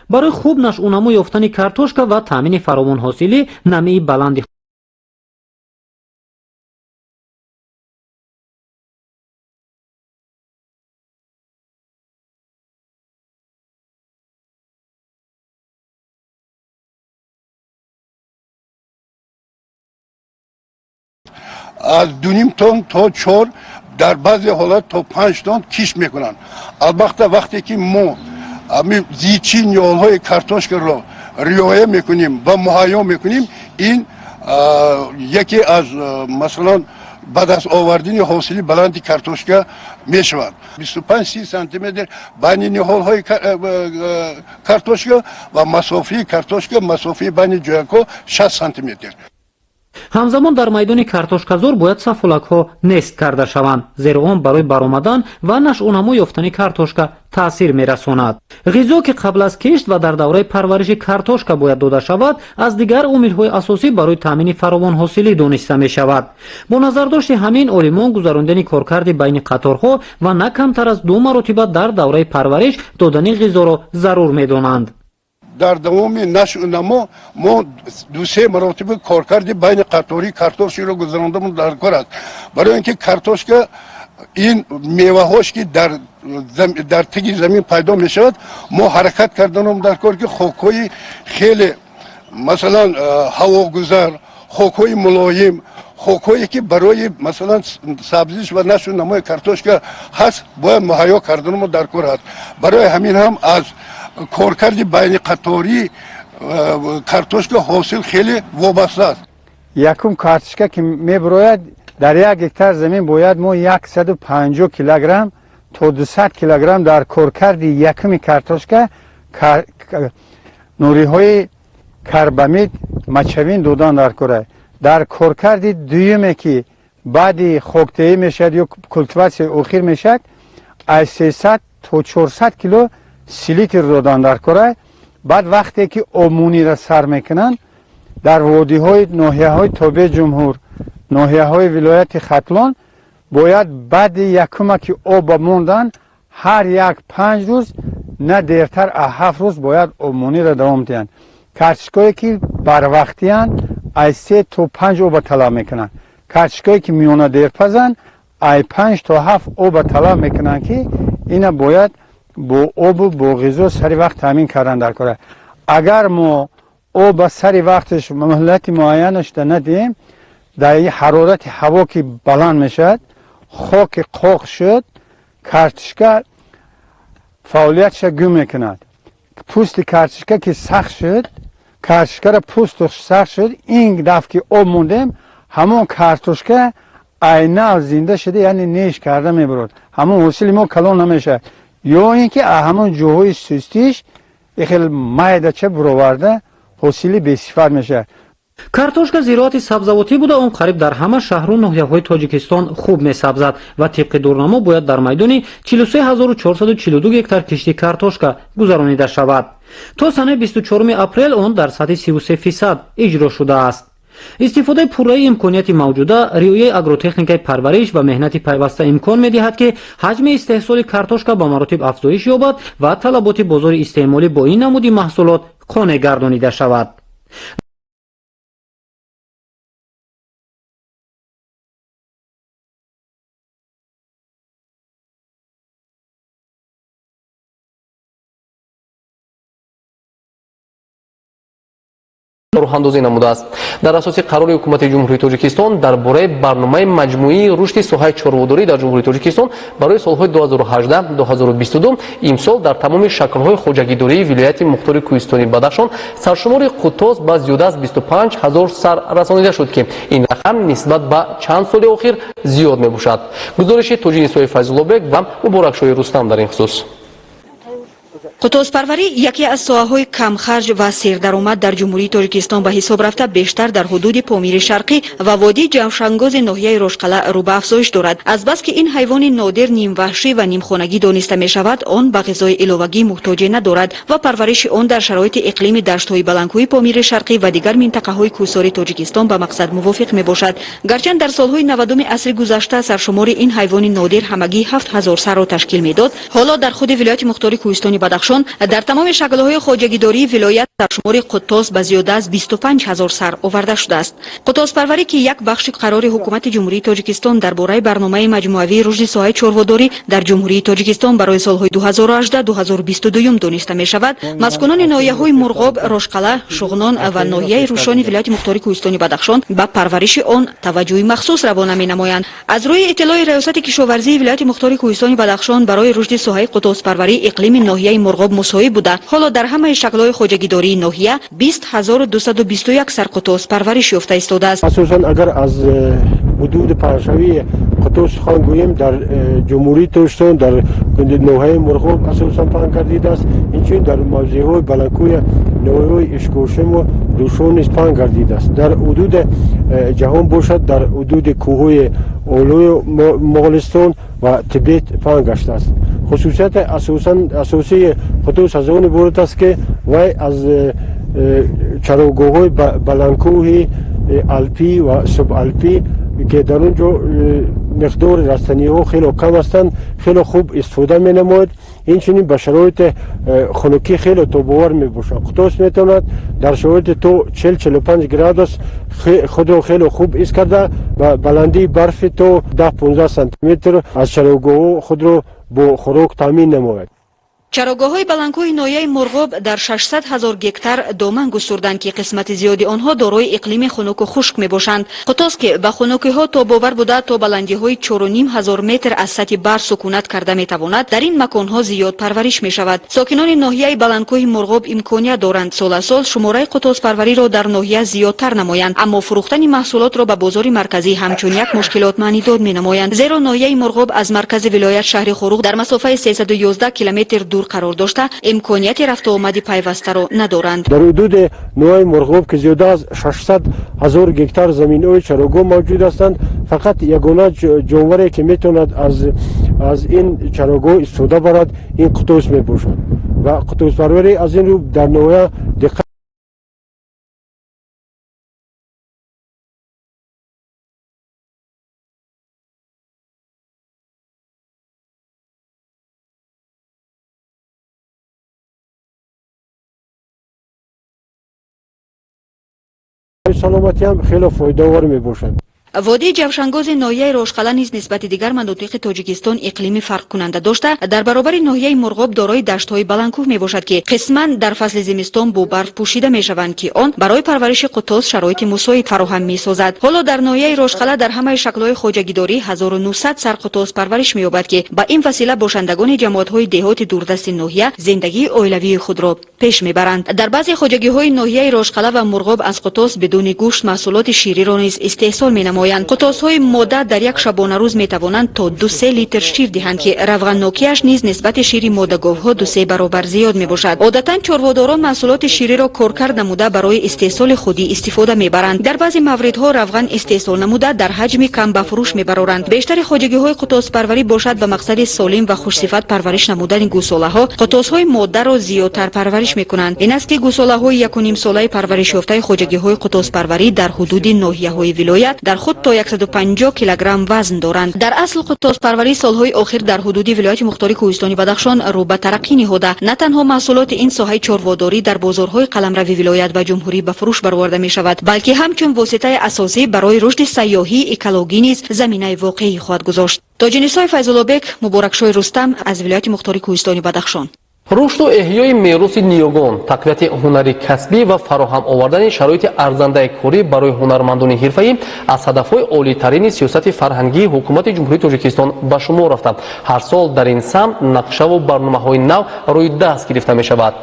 Барои хуб нашъунамо ёфтани картошка ва таъмини фаровонҳосилӣ, намии баланди аз 2,5 тонн то 4, дар баъзе ҳолат то 5 тонн кишт мекунанд. Албатта, вақте ки мо зичи ниҳолҳои картошкаро риоя мекунем ва муҳайё мекунем, ин яке аз, масалан, ба даст овардани ҳосили баланди картошка мешавад. 25-30 сантиметр байни ниҳолҳои картошка ва масофаи картошка, масофаи байни ҷоякҳо 60 сантиметр. Ҳамзамон дар майдони картошказор бояд сафолакҳо нест карда шаванд, зеро он барои баромадан ва нашъунамо ёфтани картошка таъсир мерасонад. Ғизо, ки қабл аз кишт ва дар давраи парвариши картошка бояд дода шавад, аз дигар омилҳои асосӣ барои таъмини фаровонҳосилӣ дониста мешавад. Бо назардошти ҳамин, олимон гузарондани коркарди байни қаторҳо ва на камтар аз ду маротиба дар давраи парвариш додани ғизоро зарур медонанд. Дар давоми нашъунамо мо ду-се маротиба коркарди байни қатории картошкаро гузарондамон дар кор аст, барои ин ки картошка ин меваҳош, ки дар таги замин пайдо мешавад, мо ҳаракат карданам дар кор, ки хокҳои хеле, масалан, ҳавогузар, хокҳои мулоим, хокҳое ки барои, масалан, сабзиш ва нашъунамои картошка ҳаст, бояд муҳайё карданамо дар кор аст. Барои ҳамин ҳам аз коркарди байни қатории картошка ҳосил хеле вобаста аст. Якум картошка ки мебирояд, дар як гектар замин бояд мо 150 килограмм то 200 килограмм дар коркарди якуми картошка нуриҳои карбамид, мочевина додан дар кора. Дар коркарди дуюме, ки баъди хоктеҳӣ мешавад ё культиватсияи охир мешавад, аз 300 то 400 кило селитра додан дар кора. Баъд вақте ки обмониро сар мекунанд, дар водиҳои ноҳияҳои тобеи ҷумҳур, ноҳияҳои вилояти Хатлон, бояд баъди якума ки оба мондан, ҳар як 5 рӯз, на дертар аз 7 рӯз бояд обмониро давом диҳанд. Картошкое ки барвақтиянд, аз 3 то 5 оба талаб мекунанд. Картошкое ки миёна дерпазанд, ай 5 то 7 оба талаб мекунанд, ки ина бояд бо обу бо ғизо сари вақт таъмин кардан дар кора. Агар мо оба сари вақташ, муҳлати муайянашда надиҳем, дар ҳарорати ҳаво ки баланд мешавад, хоки қоқ шуд, картошка фаъолиятша гум мекунад. Пӯсти картошка ки сахт шуд, картошкаро пӯсту сахт шуд, ин дафъ ки об мондем, ҳамон картошка айнав зинда шуда, яъне неш карда мебарод, ҳамон ҳосили мо калон намешавад, ё ин ки ҳамон ҷоҳои сустиш хел майдача буроварда, ҳосили бесифат мешавад. Картошка зироати сабзавотӣ буда, он қариб дар ҳама шаҳру ноҳияҳои Тоҷикистон хуб месабзад ва тибқи дурнамо бояд дар майдони 43 442 гектар кишти картошка гузаронида шавад. То санаи 24 апрел он дар сатҳи 33% иҷро шудааст. Истифодаи пурраи имконияти мавҷуда, риояи агротехникаи парвариш ва меҳнати пайваста имкон медиҳад, ки ҳаҷми истеҳсоли картошка ба маротиб афзоиш ёбад ва талаботи бозори истеъмолӣ бо ин намуди маҳсулот қонеъ гардонида шавад. Роҳандозӣ намудааст. Дар асоси қарори Ҳукумати Ҷумҳурии Тоҷикистон дар бораи барномаи маҷмӯии рушди соҳаи чорводорӣ дар Ҷумҳурии Тоҷикистон барои солҳои 2018-2022, имсол дар тамоми шаклҳои хоҷагидории вилояти мухтори Кӯҳистони Бадахшон саршумори қуттоз ба зиёда аз 25 ҳазор сар расонида шуд, ки ин рақам нисбат ба чанд соли охир зиёд мебошад. Гузориши Тоҷинисои Файзуллобек ва Муборакшоҳи Рустам дар ин хусус. Қуттозпарварӣ яке аз соҳаҳои камхарҷ ва сердаромад дар Ҷумҳурии Тоҷикистон ба ҳисоб рафта, бештар дар ҳудуди Помири Шарқӣ ва водии Ҷавшангози ноҳияи Рошқалъа рӯ ба афзоиш дорад. Азбаски ин ҳайвони нодир нимваҳшӣ ва нимхонагӣ дониста мешавад, он ба ғизои иловагӣ муҳтоҷе надорад ва парвариши он дар шароити иқлими даштҳои баландкӯҳи Помири Шарқӣ ва дигар минтақаҳои кӯҳсори Тоҷикистон ба мақсад мувофиқ мебошад. Гарчанд дар солҳои 90-уми асри гузашта саршумори ин ҳайвони нодир ҳамагӣ 7000 сарро ташкил медод, ҳоло дар худи вилояти мухтори Кӯҳистони Бадахшон дар тамоми шаклҳои хоҷагидории вилоят саршумори қуттоз ба зиёда аз 25 ҳазор сар оварда шудааст. Қуттозпарварӣ, ки як бахши қарори Ҳукумати Ҷумҳурии Тоҷикистон дар бораи барномаи маҷмӯавии рушди соҳаи чорводорӣ дар Ҷумҳурии Тоҷикистон барои солҳои 2018-2022 дониста мешавад, маскунони ноҳияҳои Мурғоб, Рошқалъа, Шуғнон ва ноҳияи Рӯшони вилояти мухтори Кӯҳистони Бадахшон ба парвариши он таваҷҷӯҳи махсус равона менамоянд. Аз рӯи иттилои Раёсати кишоварзии вилояти мухтори Кӯҳистони Бадахшон, барои рушди соҳаи қуттозпарварӣ иқлими ноҳияи Мурғоб мусоид буда, ҳоло дар ҳамаи шаклҳои хоҷагидории ноҳия 20 221 сар қуттоз парвариш ёфта истодааст. Асосан агар аз ҳудуди паҳншавии қуттоз сухан гӯем, дар Ҷумҳурии Тоҷикистон дар ноҳияи Мурғоб асосан паҳн гардидааст. Инчунин дар мавзеъҳои баландкӯҳи ноҳияҳои Ишкошиму Рӯшон низ паҳн гардидааст. Дар ҳудуди ҷаҳон бошад, дар ҳудуди кӯҳҳои Олою Моғолистон ва Тибет паҳн гаштааст. Хусусияти асосан асосии қуттоз аз он иборат аст, ки вай аз чарогоҳҳои баландкӯҳи алпӣ ва субалпӣ, ки дар он ҷо миқдори растаниҳо хело кам ҳастанд, хело хуб истифода менамояд. Инчунин ба шароити хунукӣ хело тобовар мебошад. Қуттоз метавонад дар шароити то 40-45 градус худро хело хуб ҳис карда ва баландии барфи то 10-15 сантиметр аз чарогоҳҳо худро бо хӯрок таъмин намояд. Чарогоҳҳои баландкӯҳи ноҳияи Мурғоб дар 600 ҳазор гектар доман густурданд, ки қисмати зиёди онҳо дорои иқлими хунуку хушк мебошанд. Қуттоз, ки ба хунукиҳо тобовар буда, то баландиҳои 4500 метр аз сатҳи баҳр сукунат карда метавонад, дар ин маконҳо зиёд парвариш мешавад. Сокинони ноҳияи баландкӯҳи Мурғоб имконият доранд сол аз сол шумораи қуттозпарвариро дар ноҳия зиёдтар намоянд, аммо фурӯхтани маҳсулотро ба бозори марказӣ ҳамчун як мушкилот маънидод менамоянд, зеро ноҳияи Мурғоб аз маркази вилоят, шаҳри Хоруғ, дар масофаи 311 километр дур қарор дошта, имконияти рафтуомади пайвастаро надоранд. Дар ҳудуди ноҳияи Мурғоб, ки зиёда аз 600 ҳазор гектар заминҳои чарогоҳ мавҷуд ҳастанд, фақат ягона ҷонваре, ки метавонад аз ин чарогоҳ истифода барад, ин қуттоз мебошад ва қуттозпарварӣ аз ин рӯ дар ноҳия диққат саломатӣ ҳам хело фоидаовар мебошад. Водии Ҷавшангози ноҳияи Рошқалъа низ нисбати дигар манотиқи Тоҷикистон иқлими фарқкунанда дошта, дар баробари ноҳияи Мурғоб дорои даштҳои баландкӯҳ мебошад, ки қисман дар фасли зимистон бо барф пӯшида мешаванд, ки он барои парвариши қуттоз шароити мусоид фароҳам месозад. Ҳоло дар ноҳияи Рошқалъа дар ҳамаи шаклҳои хоҷагидорӣ 1900 сар қуттоз парвариш меёбад, ки ба ин васила бошандагони ҷамоатҳои деҳоти дурдасти ноҳия зиндагии оилавии худро пеш мебаранд. Дар баъзе хоҷагиҳои ноҳияи Рошқалъа ва Мурғоб аз қуттоз бидуни гӯшт маҳсулоти шириро низ истеҳсол менамоянд. Қуттозҳои мода дар як шабонарӯз метавонанд то 2-3 литр шир диҳанд, ки равғаннокиаш низ нисбати шири модаговҳо 2-3 баробар зиёд мебошад. Одатан чорводорон маҳсулоти шириро коркард намуда, барои истеҳсоли худӣ истифода мебаранд. Дар баъзе мавридҳо равған истеҳсол намуда, дар ҳаҷми кам ба фурӯш мебароранд. Бештари хоҷагиҳои қуттозпарварӣ бошад, ба мақсади солим ва хушсифат парвариш намудани гӯсолаҳо қуттозҳои модарро зиёдтар парвариш мекунанд. Ин аст, ки гӯсолаҳои 1,5-солаи парваришёфтаи хоҷагиҳои қуттозпарварӣ дар ҳудуди ноҳияҳои вилоят дар худ то 150 килограмм вазн доранд. Дар асл қуттозпарварӣ солҳои охир дар ҳудуди вилояти мухтори Кӯҳистони Бадахшон рӯ ба тараққӣ ниҳода, на танҳо маҳсулоти ин соҳаи чорводорӣ дар бозорҳои қаламрави вилоят ва ҷумҳурӣ ба фурӯш бароварда мешавад, балки ҳамчун воситаи асосӣ барои рушди сайёҳии экологӣ низ заминаи воқеӣ хоҳад гузошт. Тоҷинисои Файзуллобек, Муборакшои Рустам аз вилояти мухтори Кӯҳистони Бадахшон. Рушду эҳёи мероси ниёгон, тақвияти ҳунари касбӣ ва фароҳам овардани шароити арзандаи корӣ барои ҳунармандони ҳирфаӣ аз ҳадафҳои олитарини сиёсати фарҳангии Ҳукумати Ҷумҳурии Тоҷикистон ба шумор рафта, ҳар сол дар ин самт нақшаву барномаҳои нав рӯи даст гирифта мешавад.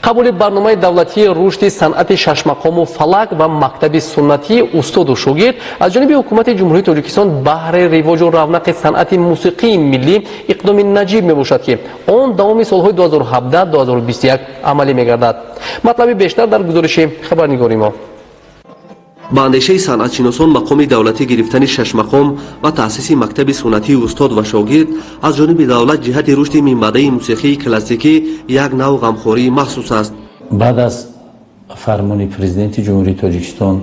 Қабули барномаи давлатии рушди санъати шашмақому фалак ва мактаби суннатии устоду шогирд аз ҷониби Ҳукумати Ҷумҳурии Тоҷикистон баҳри ривоҷу равнақи санъати мусиқии миллӣ иқдоми наҷиб мебошад, ки он давоми солҳои 2017-2021 амалӣ мегардад. Матлаби бештар дар гузориши хабарнигори мо. Ба андешаи санъатшиносон, мақоми давлатӣ гирифтани шашмақом ва таъсиси мактаби суннатии устод ва шогирд аз ҷониби давлат ҷиҳати рушди минбаъдаи мусиқии классикӣ як нав ғамхории махсус аст. Баъд аз фармони Президенти Ҷумҳурии Тоҷикистон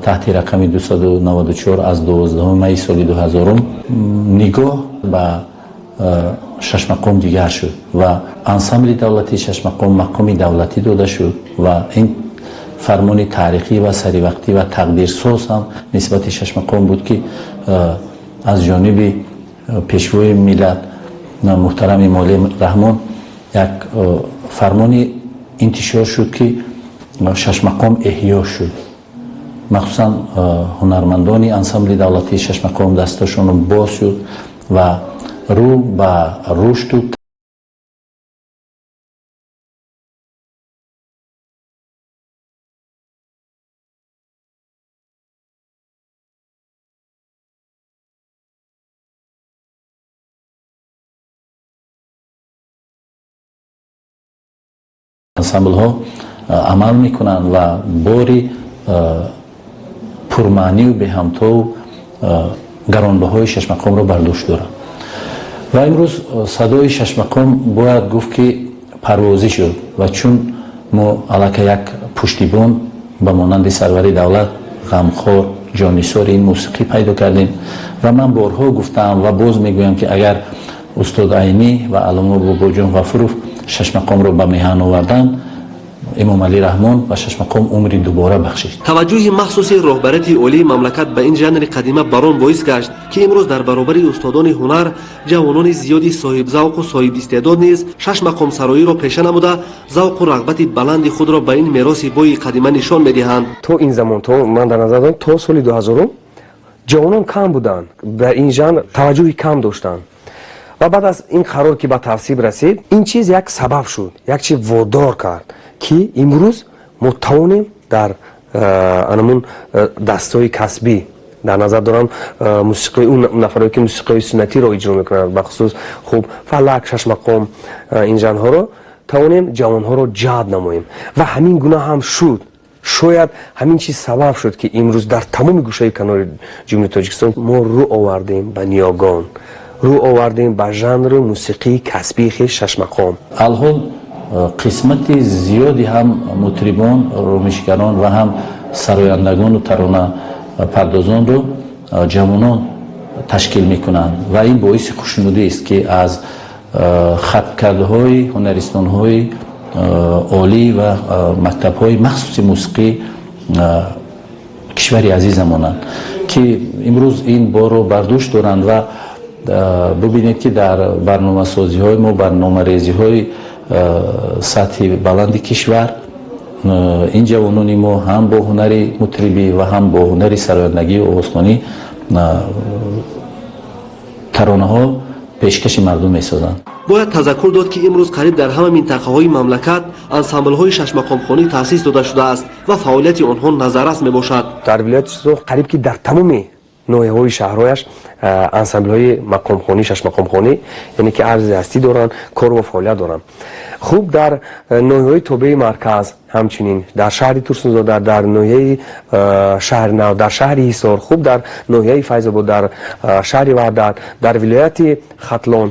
таҳти рақами 294 аз 12 майи соли 2000 нигоҳ ба шашмақом дигар шуд ва ансамбли давлатии шашмақом мақоми давлатӣ дода шуд ва ин фармони таърихӣ ва саривақтӣ ва тақдирсоз ҳам нисбати шашмақом буд, ки аз ҷониби Пешвои миллат муҳтарам Эмомалӣ Раҳмон як фармони интишор шуд, ки шашмақом эҳё шуд. Махсусан ҳунармандони ансамбли давлатии шашмақом дасташон боз шуд ва рӯ ба рушду ансамблҳо амал мекунанд ва бори пурмаънию беҳамтову гаронбаҳои шашмақомро бар дӯш доранд. Ва имрӯз садои шашмақом бояд гуфт, ки парвозӣ шуд ва чун мо аллакай як пуштибон ба монанди сарвари давлат, ғамхор, ҷоннисори ин мусиқӣ пайдо кардем. Ва ман борҳо гуфтаам ва боз мегӯям, ки агар устод Айнӣ ва аллома Бобоҷон Ғафуров шашмақомро ба меҳан оварданд, Эмомалӣ Раҳмон ба шашмақом умри дубора бахшид. Таваҷҷӯҳи махсуси роҳбарияти олии мамлакат ба ин жанри қадима бар он боис гашт, ки имрӯз дар баробари устодони ҳунар ҷавонони зиёди соҳибзавқу соҳибистеъдод низ шашмақомсароиро пеша намуда, завқу рағбати баланди худро ба ин мероси бои қадима нишон медиҳанд. То ин замон, то ман дар назар дорам, то соли 2000-ум ҷавонон кам буданд, ба ин жанр таваҷҷӯҳи кам доштанд. Ва баъд аз ин қарор, ки ба тасвиб расид, ин чиз як сабаб шуд, як чиз водор кард, ки имрӯз мо тавонем дар анамун дастҳои касбӣ, дар назар дорам мусиқии он нафарое, ки мусиқиҳои суннатиро иҷро мекунанд, бахусус хуб фалак, шашмақом, ин жанрҳоро тавонем ҷавонҳоро ҷалб намоем. Ва ҳамин гуна ҳам шуд. Шояд ҳамин чиз сабаб шуд, ки имрӯз дар тамоми гӯшаи канори Ҷумҳурии Тоҷикистон мо рӯ овардем ба ниёгон, рӯ овардем ба жанру мусиқии касбии хеш, шашмақом. Алҳол қисмати зиёди ҳам мутрибон, ромишгарон ва ҳам сарояндагону таронапардозонро ҷавонон ташкил мекунанд ва ин боиси хушнудист, ки аз хатмкардаҳои ҳунаристонҳои олӣ ва мактабҳои махсуси мусиқӣ кишвари азизамонанд, ки имрӯз ин борро бар дӯш доранд. Ва бубинед, ки дар барномасозиҳои мо, барномарезиҳои сатҳи баланди кишвар ин ҷавонони мо ҳам бо ҳунари мутрибӣ ва ҳам бо ҳунари сарояндагию овозхонӣ таронаҳо пешкаши мардум месозанд. Бояд тазаккур дод, ки имрӯз қариб дар ҳама минтақаҳои мамлакат ансамблҳои шашмақомхонӣ таъсис дода шудааст ва фаъолияти онҳо назаррас мебошад. Дар вилояти Суғд қариб ки дар тамоми ноҳияҳои шаҳрҳояш ансамблҳои мақомхонӣ, шашмақомхонӣ, яъне ки арзи ҳастӣ доранд, кору фаъолият доранд. Хуб, дар ноҳияҳои тобеи марказ, ҳамчунин дар шаҳри Турсунзода, дар ноҳияи Шаҳри Нав, дар шаҳри Ҳисор, хуб, дар ноҳияи Файзобод, дар шаҳри Ваҳдат, дар вилояти Хатлон.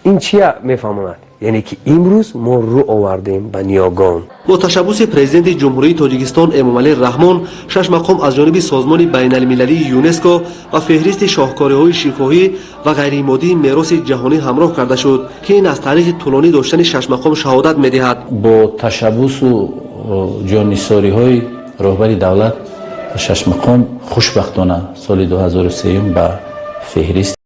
Ин чия мефаҳмонад? Яъне ки имрӯз мо рӯ овардем ба ниёгон. Бо ташаббуси Президенти Ҷумҳурии Тоҷикистон Эмомалӣ Раҳмон шашмақом аз ҷониби созмони байналмилалии ЮНЕСКО ба феҳристи шоҳкориҳои шифоҳӣ ва ғайримоддии мероси ҷаҳонӣ ҳамроҳ карда шуд, ки ин аз таърихи тӯлонӣ доштани шашмақом шаҳодат медиҳад. Бо ташаббусу ҷоннисориҳои роҳбари давлат шашмақом хушбахтона соли 2003 ба феҳрист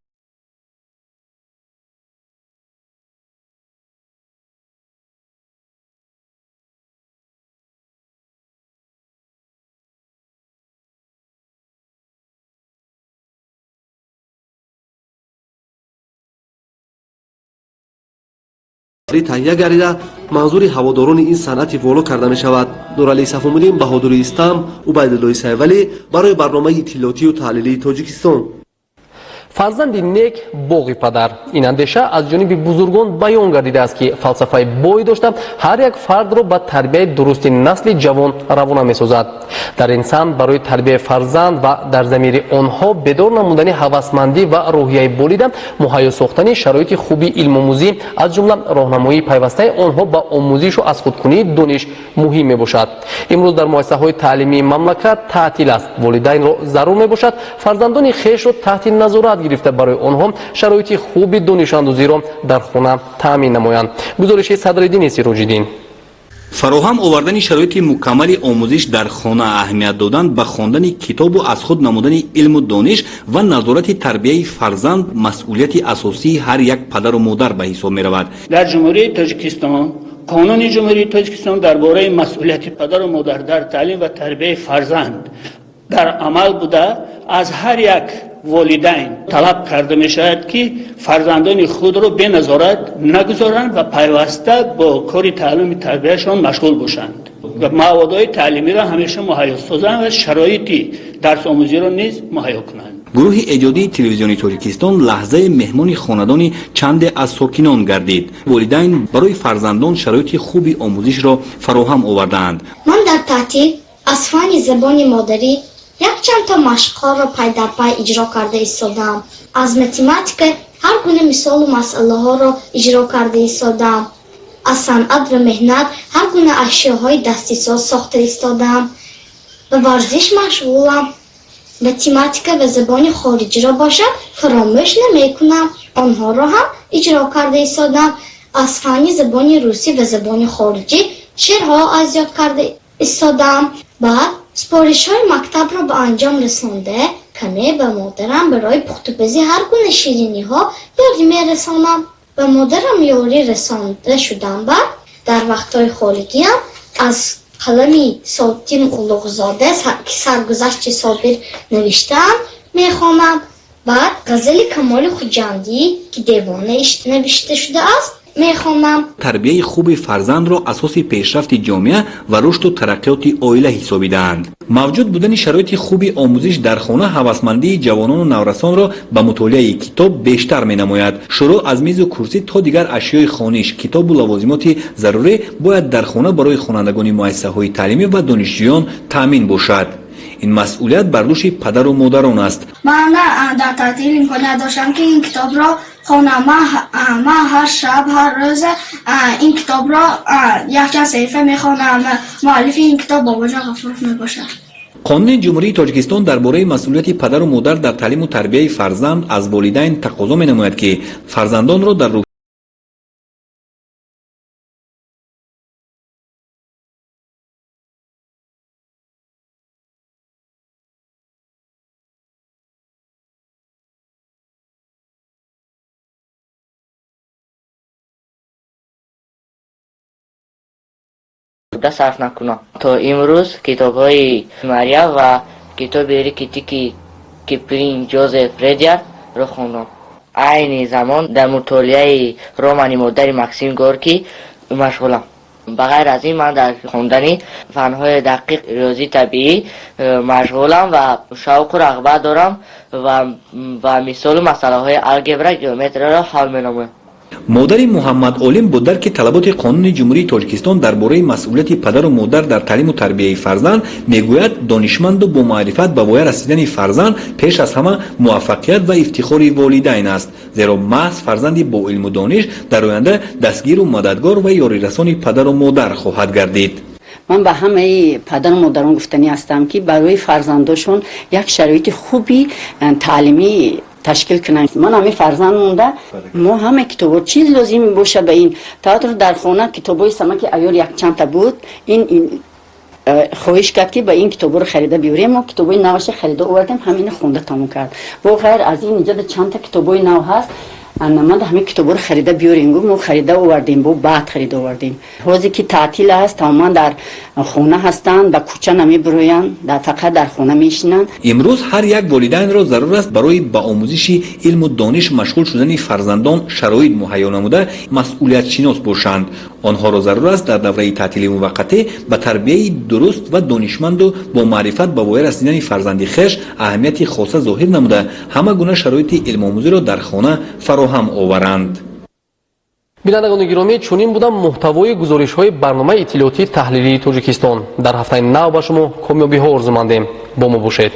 Таҳия гардида, манзури ҳаводорони ин санъати воло карда мешавад. Нуралӣ Сафомуддин, Баҳодури Истам, Убайдуллои Сайвалӣ барои барномаи иттилоотию таҳлилии Тоҷикистон. Фарзанди нек боғи падар. Ин андеша аз ҷониби бузургон баён гардидааст, ки фалсафаи бой дошта, ҳар як фардро ба тарбияи дурусти насли ҷавон равона месозад. Дар ин самт барои тарбияи фарзанд ва дар замири онҳо бедор намудани ҳавасмандӣ ва рӯҳияи болида, муҳайё сохтани шароити хуби илмомӯзӣ, аз ҷумла роҳнамоии пайвастаи онҳо ба омӯзишу аз худкунии дониш муҳим мебошад. Имрӯз дар муассисаҳои таълимии мамлакат таътил аст. Волидайнро зарур мебошад фарзандони хешро таҳти назорат гирифта, барои онҳо шароити хуби донишандӯзиро дар хона таъмин намоянд. Гузориши Садриддини Сироҷиддин. Фароҳам овардани шароити мукаммали омӯзиш дар хона, аҳамият додан ба хондани китобу аз худ намудани илму дониш ва назорати тарбияи фарзанд масъулияти асосии ҳар як падару модар ба ҳисоб меравад. Дар Ҷумҳурии Тоҷикистон Қонуни Ҷумҳурии Тоҷикистон дар бораи масъулияти падару модар дар таълим ва тарбияи фарзанд дар амал буда, аз ҳар як волидайн талаб карда мешавад, ки фарзандони худро беназорат нагузоранд ва пайваста бо кори таълими тарбияшон машғул бошанд ва маводҳои таълимиро ҳамеша муҳайё созанд ва шароити дарсомӯзиро низ муҳайё кунанд. Гурӯҳи эҷодии Телевизиони Тоҷикистон лаҳзаи меҳмони хонадони чанде аз сокинон гардид. Волидайн барои фарзандон шароити хуби омӯзишро фароҳам овардаанд. Ман дар таътил аз фанни забони модарӣ якчанд то машқҳоро пай дар пай иҷро карда истодаам. Аз математика ҳар гуна мисолу масъалаҳоро иҷро карда истодаам. Аз санъат ва меҳнат ҳар гуна ашёҳои дастисоз сохта истодаам. Ба варзиш машғулам. Математика ва забони хориҷиро бошад, фаромӯш намекунам, онҳоро ҳам иҷро карда истодаам. Аз фанни забони русӣ ва забони хориҷӣ шеърҳо аз ёд карда истодаам. Баъд супоришҳои мактабро ба анҷом расонда, каме ба модарам барои пухтупази ҳар гуна шириниҳо ёрӣ мерасонам. Ба модарам ёрӣ расонда шудам, баъд дар вақтҳои холигиам аз қалами Сотим Улуғзода, ки Саргузашти Собир навиштаанд, мехонам. Баъд ғазали Камоли Хуҷандӣ, ки Девона навишта шудааст, мехонам. Тарбияи хуби фарзандро асоси пешрафти ҷомеа ва рушду тараққиёти оила ҳисобидаанд. Мавҷуд будани шароити хуби омӯзиш дар хона ҳавасмандии ҷавонону наврасонро ба мутолиаи китоб бештар менамояд. Шурӯъ аз мизу курсӣ то дигар ашёи хониш, китобу лавозимоти зарурӣ бояд дар хона барои хонандагони муассисаҳои таълимӣ ва донишҷӯён таъмин бошад. Ин масъулият бар дӯши падару модарон аст. Ман дар таътил имконият доштам, ки ин китобро хонам. Ман ҳар шаб, ҳар рӯз ин китобро якчанд саҳифа мехонам. Муаллифи ин китоб Бобоҷон Ғафуров мебошад. Қонуни Ҷумҳурии Тоҷикистон дар бораи масъулияти падару модар дар таълиму тарбияи фарзанд аз волидайн тақозо менамояд, ки фарзандонро дар буда сарф накунам. То имрӯз китобҳои Мария ва китоби Рики Тики Киплинг Ҷозеф Редярдро хондам. Айни замон дар мутолиаи романи Модари Максим Горкӣ машғулам. Ба ғайр аз ин, ман дар хондани фанҳои дақиқ, риёзӣ, табиӣ машғулам ва шавқу рағбат дорам ва мисолу масъалаҳои алгебра, геометрияро ҳал менамоям. Модари Муҳаммад Олим бо дарки талаботи Қонуни Ҷумҳурии Тоҷикистон дар бораи масъулияти падару модар дар таълиму тарбияи фарзанд мегӯяд, донишманду бомаърифат ба воя расидани фарзанд пеш аз ҳама муваффақият ва ифтихори волидайн аст, зеро маҳз фарзанди бо илму дониш дар оянда дастгиру мададгор ва ёрирасони падару модар хоҳад гардид. Ман ба ҳамаи падару модарон гуфтанӣ ҳастам, ки барои фарзандошон як шароити хуби таълимӣ ташкил кунанд. Ман ҳамин фарзанд монда, мо ҳама китобо, чиз лозим боша ба ин театр, дар хона китобҳои Самаки Айёр якчандта буд. Ин хоҳиш кард, ки ба ин китобҳоро харида биёрем. Мо китобҳои наваша харида овардем, ҳамина хонда тамом кард. Бо ғайр аз ин, инҷода чандта китобҳои нав ҳаст, ман ҳамин китобҳоро харида биёрем гуфт. Мо харида овардем, бо баъд харида овардем. Ҳозир ки таътил аст, тамоман дар Хона ҳастанд, ба кӯча намебироянд, фақат дар хона мешинанд. Имрӯз ҳар як волидайнро зарур аст барои ба омӯзиши илму дониш машғул шудани фарзандон шароит муҳайё намуда, масъулиятшинос бошанд. Онҳоро зарур аст дар давраи таътили муваққатӣ ба тарбияи дуруст ва донишманду бо маърифат ба воя расидани фарзанди хеш аҳамияти хоса зоҳир намуда, ҳама гуна шароити илмомӯзиро дар хона фароҳам оваранд. Бинандагони гиромӣ, чунин будам муҳтавои гузоришҳои барномаи иттилоотии таҳлилии Тоҷикистон. Дар ҳафтаи нав ба шумо комёбиҳо орзумандем. Бо мо бошед.